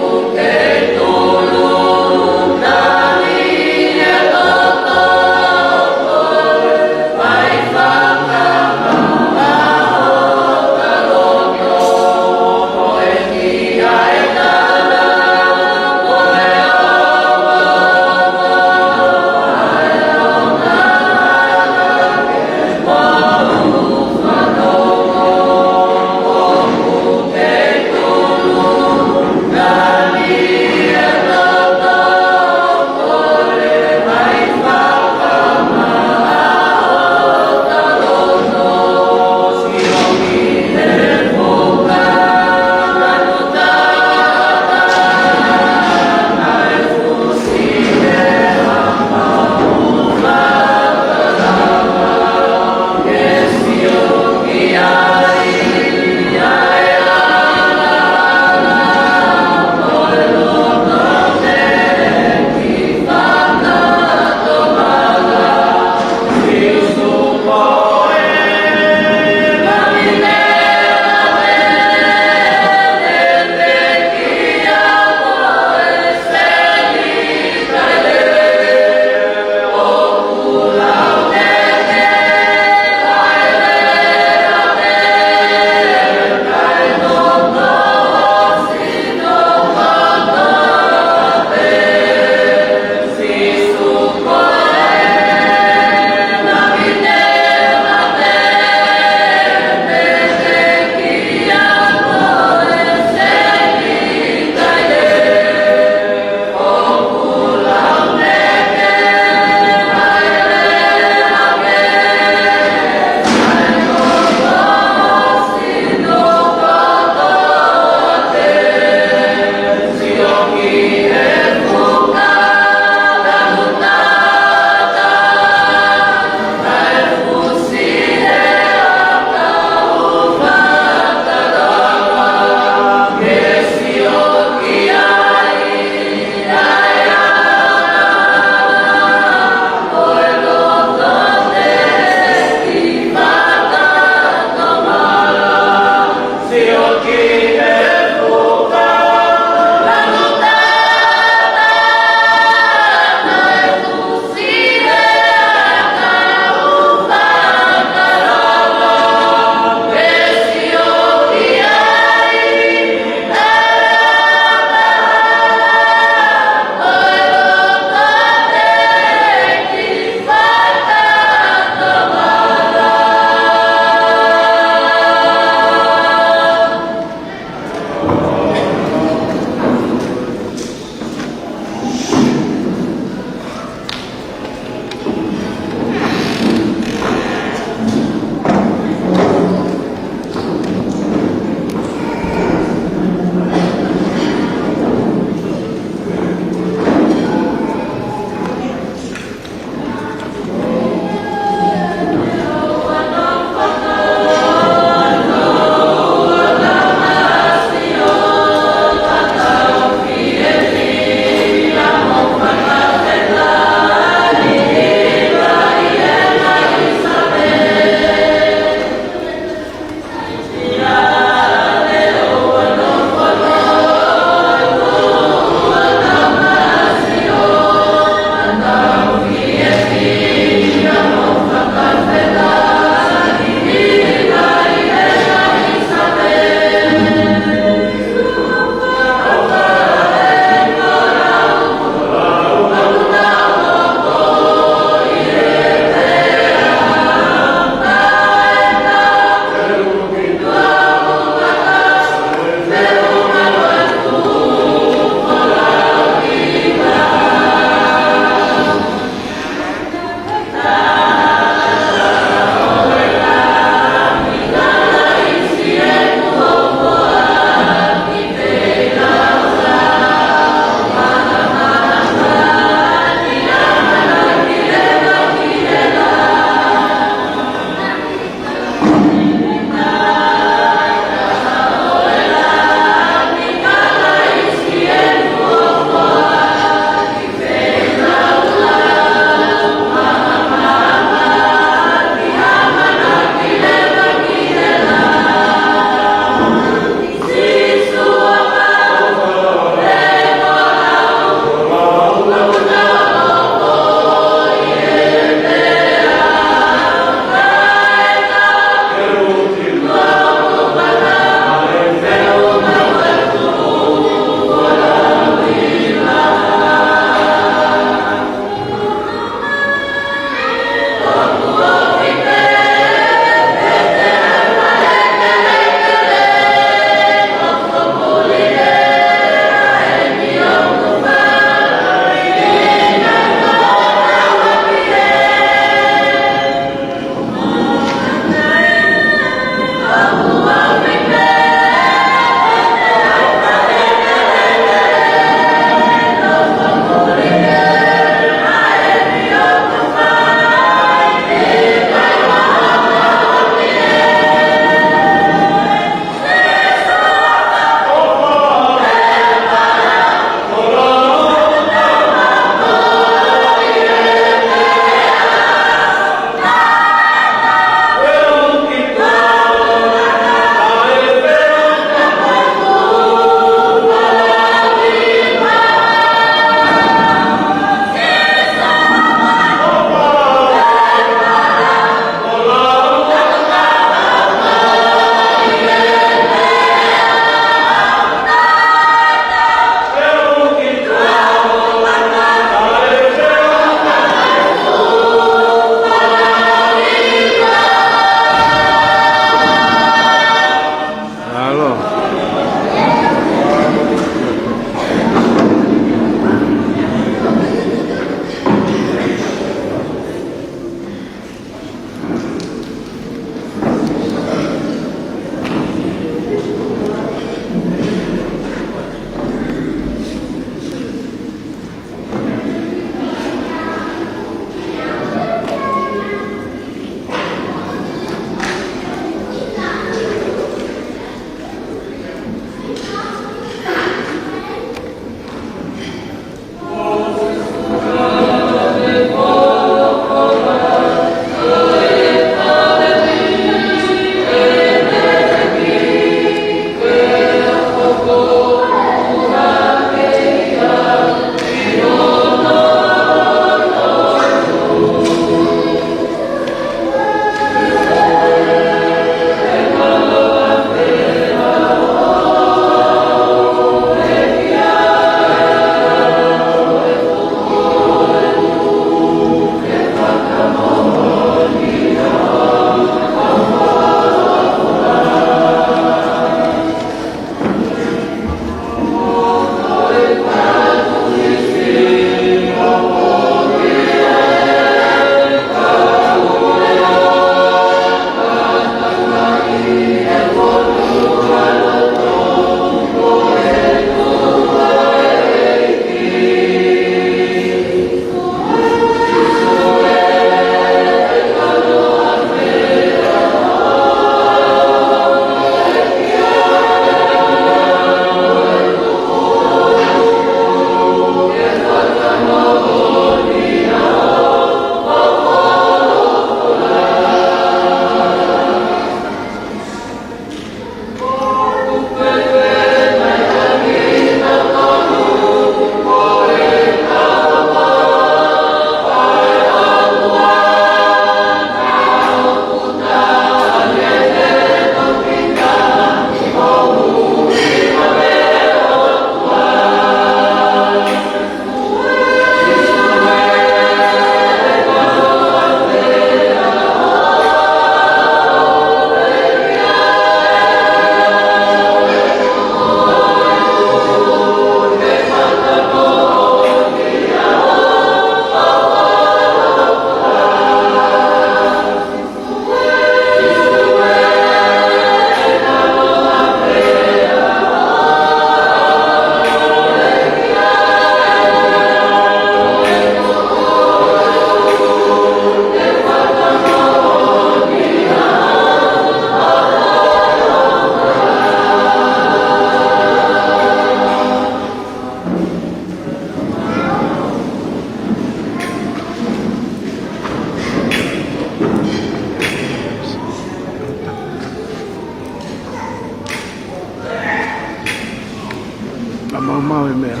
Ko e meʻa.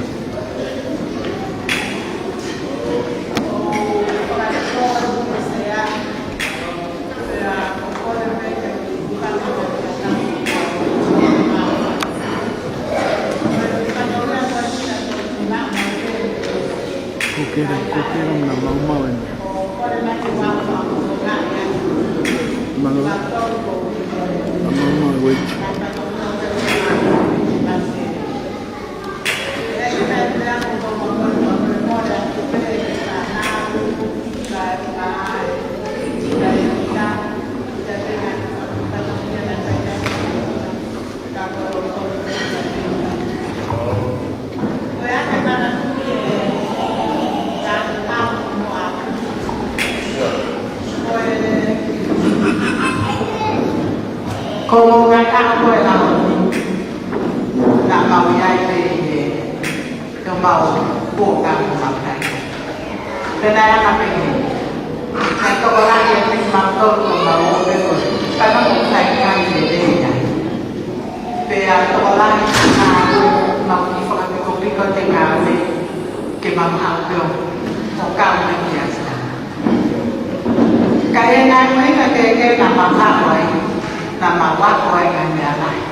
Ko kere, ko kere na maumau e meʻa. Maumau, maumau e ueiti. Ko e ngaahi ʻaho ko ē ʻaho ni, naʻa mau ʻi ai pē ʻi he, ʻi homau kuonga mo mau kai. Pea naʻe ʻana pē hē. Naʻe tokolahi ʻiate kimautolu ko mau ō pē ko e, ka naʻa mau kai kai lelei ai. Pea tokolahi naʻa mau kiʻi fakapikopiko ʻete ngāue ke mau haʻu pē ʻo kau mai ki ʻAsitā. Ka ʻi he ngaahi ʻaho kehekehe naʻa mau haʻu ai, naʻa mau ako ai ngaahi meʻa lahi.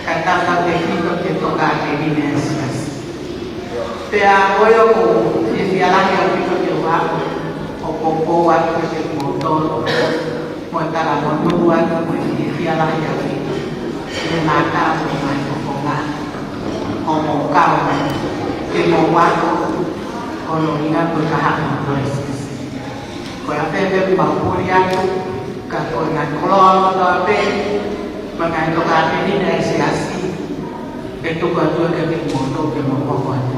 Kae tautautefito ki he tokāteline ʻa e siasi. Pea ko ia ʻoku ou fiefia lahi ʻaupito ke u aʻu ʻo poupou atu kiate kimoutolu mo e talamonū atu mo e fiefia lahi ʻaupito ʻi he mātā mo e ngaahi fofonga ʻoku mou kau mai ke mou ako ʻo lōngoaʻa ko e kahaʻu mo e siasi. Ko ia pē ʻoku mau puli atu, ka ko e ngaahi koloa kotoa pē, mo e ngaahi tokāteline ʻa e siasi, ʻe tuku atu kiate kimoutolu ke mou hoko atu.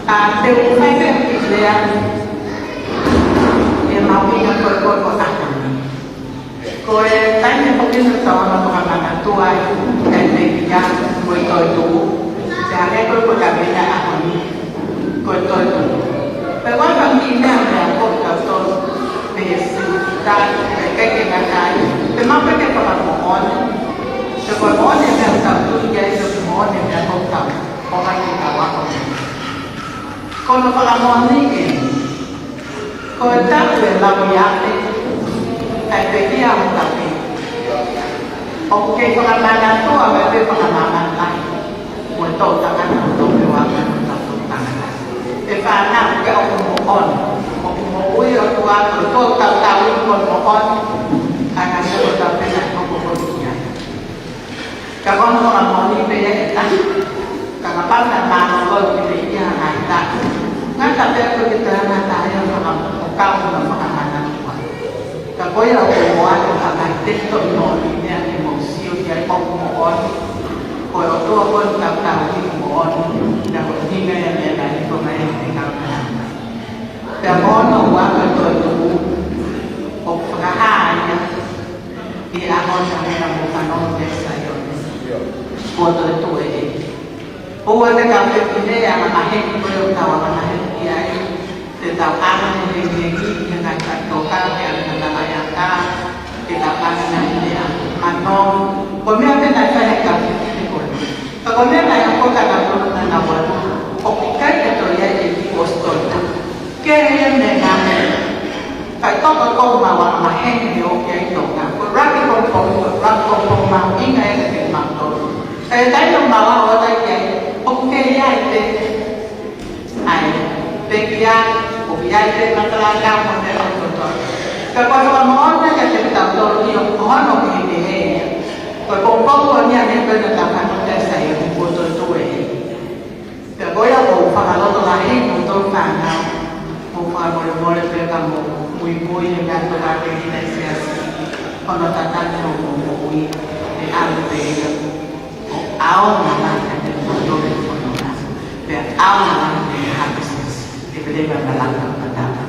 ʻA, te u fai pē ha kiʻi lea, ʻi he mahuʻinga ko ē ko e ʻaho ni. Ko e taimi foki eni ʻoku tau hanga ʻo fakamanatua ai e pekia mo e toetuʻu. Pea hangē ko e ko e kaveinga ʻaho ni, ko e toetuʻu. Pea ko e fanga kiʻi meʻa meʻa ko ē ʻoku tau tonu, pehē siʻi kita, pea ʻikai ke ngata ai, pea maʻu pē ke fakamoʻoni. Pea ko e moʻoni e meʻa ʻoku tau tui ki ai, pea moʻoni e meʻa ʻoku tau ʻoange ke tau ako mei ai. Ko hono fakamoʻoni eni, ko e taʻu ʻe laui afe ʻa e pekia ʻo taʻu. ʻOku kei fakamanatua mai pē fakamāmani lahi mo e toʻutangata mo e toʻu peua mo e toʻutangata. ʻE fānau, ke ʻoku moʻoni, ʻoku moʻui ʻOtua, ko e toʻu tautau ʻi hono moʻoni, ʻa e ngaahi meʻa ʻoku tau pehē ʻoku hoko ki ai. Ka ko hono fakamoʻoni pē ia ʻe taha, ka kapau naʻa mau ō ki he pekia ʻa e ngaahi taʻu, ngata pē ko e ke tau ngata ai ʻo faka-, ʻo kau ʻo fakamanatua. Ka ko ia ʻoku ou ʻoatu ha ngaahi tefitoʻi moʻoni meʻa ke mou sio ki ai ʻoku moʻoni. Ko e ʻOtua ko ē ʻoku tau tauhi ʻoku moʻoni, naʻa ko e ʻuhinga ia e meʻa naʻe hifo mai ai e kau tangata. Pea ko hono ua ko e toetuʻu, ʻoku fakahā ia ʻi he ʻaho ni ʻa e meʻa mo fanongo ki ai Saione. Ko e toetuʻu ē. ʻOua te tau fefine ʻa e angamaheni ko ē ʻoku tau angamaheni ki ai. Te tau ʻange hengihengi ʻi he ngaahi faʻitoka, ke ʻange ha tamaiki aka, ke tau ʻange ngaahi meʻa manongi. Ko e meʻa pē naʻe fai ʻe he kau fefine ko ē. Ka ko e meʻa naʻe hoko ʻi he taʻu naʻa nau ō atu, ʻoku ʻikai ke toe ʻi ai e kiʻi ʻosi toetuʻu. Kehe ia mei he ngaahi faʻitoka ʻoku mau angamaheni ʻo ʻoku ʻi ai ʻi Tonga. Ko e rugby pongipongi, ko e rugby pongipongi mahuʻinga ia kiate kimautolu. Ka ʻi he taimi ʻoku mau ō atu ai ki ai, ʻoku kei ʻi ai pē ʻa e pekia, ʻoku ʻi ai pē matala aka mo e meʻa kotoa. Ka ko e fakamoʻoni kiate kitautolu ʻi hono kehekehe ia. Ko e pongipongi ko eni ʻanepō naʻa tau fanongo ki ai Saione, ko e toetuʻu ē. Pea ko ia ʻoku ou fakalotolahi mo e tau fānau, ʻoku ou fakamolemole pē ka mou muimui he ngaahi tokāteline ʻa e siasi, hono tataki hoʻomou moʻui, ʻe ʻalu pē ia ʻo ʻaonga lahi kiate kimoutolu e fononga, pea ʻaonga lahi ki he ngaahi siasi, ʻe pehē mai ʻa e laka ʻo e tangata.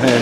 Pea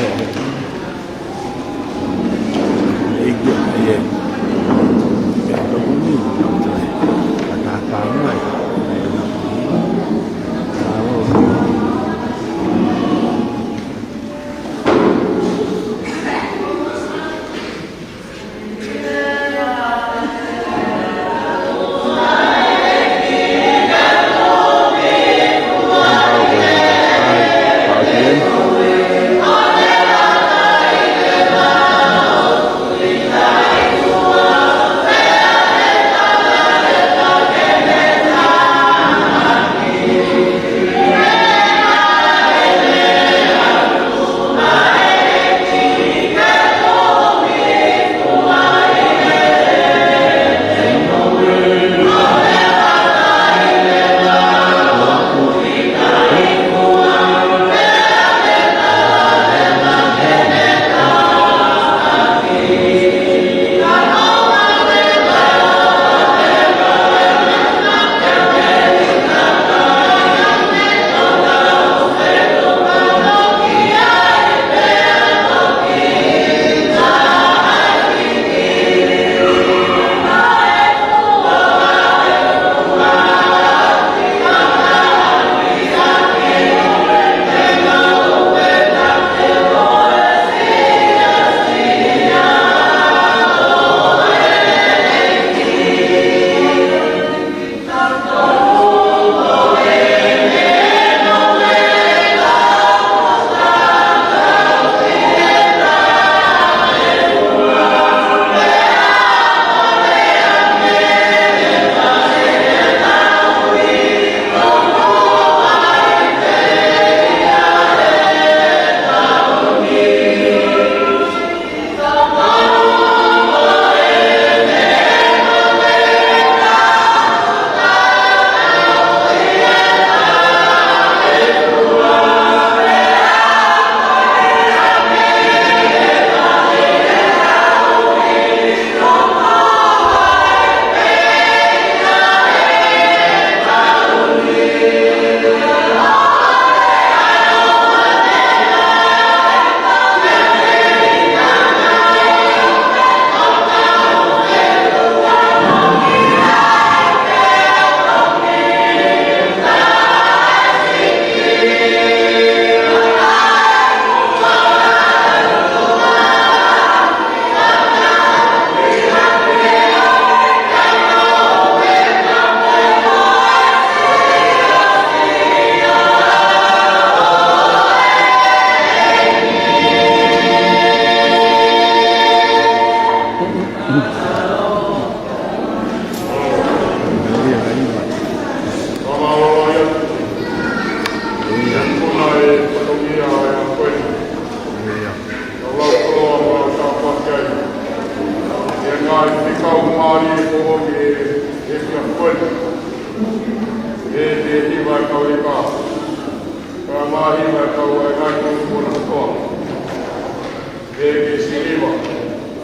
ke siliva,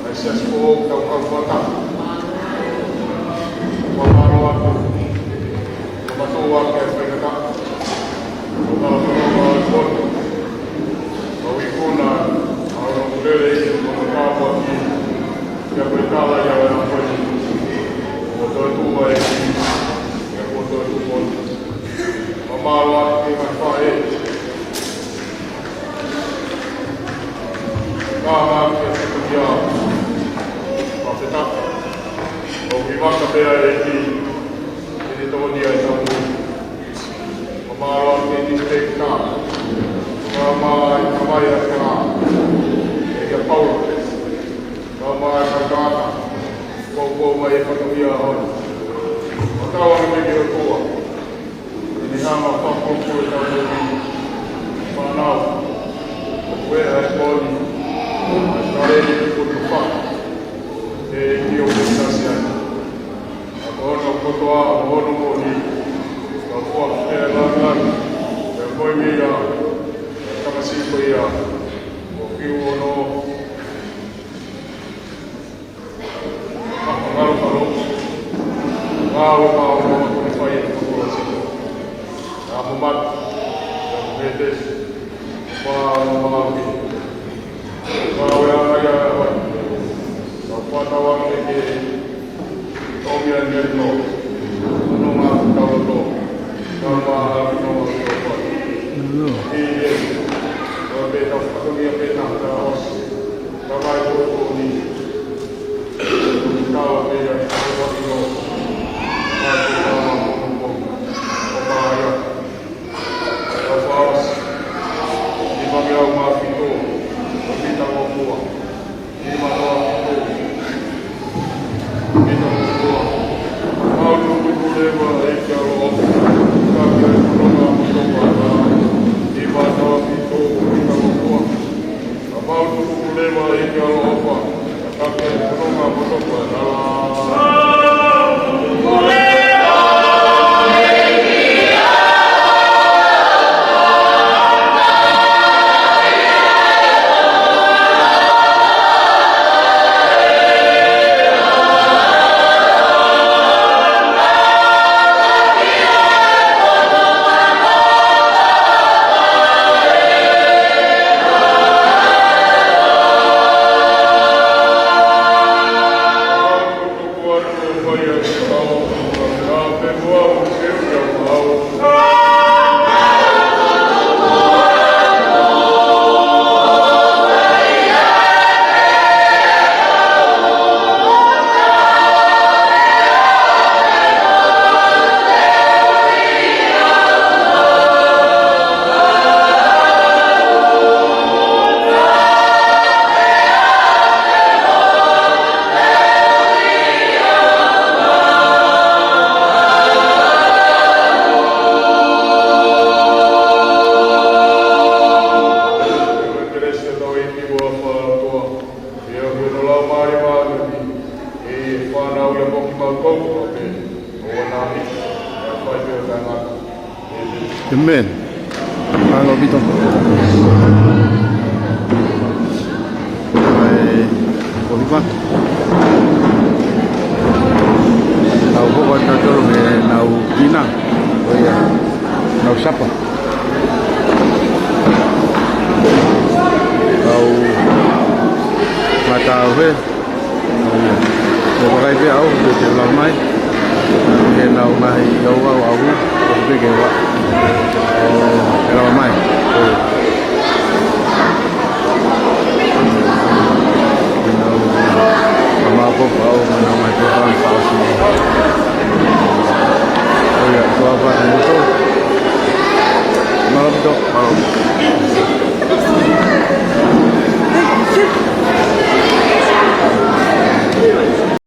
ʻa e siasi foʻou tau kau fata. Fakamālō atu, ka matou ake faingataʻa. Ko tala kono ma ʻo e koto. Ka ui kuna, ʻa hono kulele i, ko hono kāpaki. Kia koe tala ia ʻa e koe. Ko toe tua e ki, kia ko toe tua. Fakamālō atu ki he ngaahi faʻē. Ka ma ke tuku ia, ma feta. ʻOku ʻi vaka pea e ki, ke ne tokoni ai tau. Fakamālō atu ki he inisipeita. Ka ma i ka mai a ka. E kia Paula. Ka ma i ka ka. Koukou mai e fatongia hon. Fakatau atu ki he ʻOtua. ʻI he anga fakapoupou ʻetau moʻui. Fānau. ʻOku ʻi ai e moʻoni. ʻA e taleni ki he ʻOtua. ʻEiki ʻoku ʻi ai. ʻA ko hono kotoa, ʻa hono moʻoni. Ka fua fea langilangi. Pea moʻui mei ai. Tamasiʻi ko ia. ʻOmi ʻa e melino, nonga ʻa e tauloto, kae ʻumaʻā ʻa e nonga ʻo e tauloto. ʻI he, ʻo pē tau fatongia pē tau tau ʻosi, ka mai tō tō ni, tau pē ia, tau ʻosi nō, tau tō tau mā mō mō, ʻo mā ia, tau faʻosi, ni mā ke au mā fito, ʻo fita mō mua. ʻĒmeni. Mālō ʻaupito. ʻAi, ko hiva. Nau hoko atu tolu he nau kina. ʻO ia. Nau sapa. Nau ngata au he. Ko e vakai pē au, pē ke lau mai. Ke lau mai, au, au, au, pē ke ua. ʻO, ke lau mai. ʻO.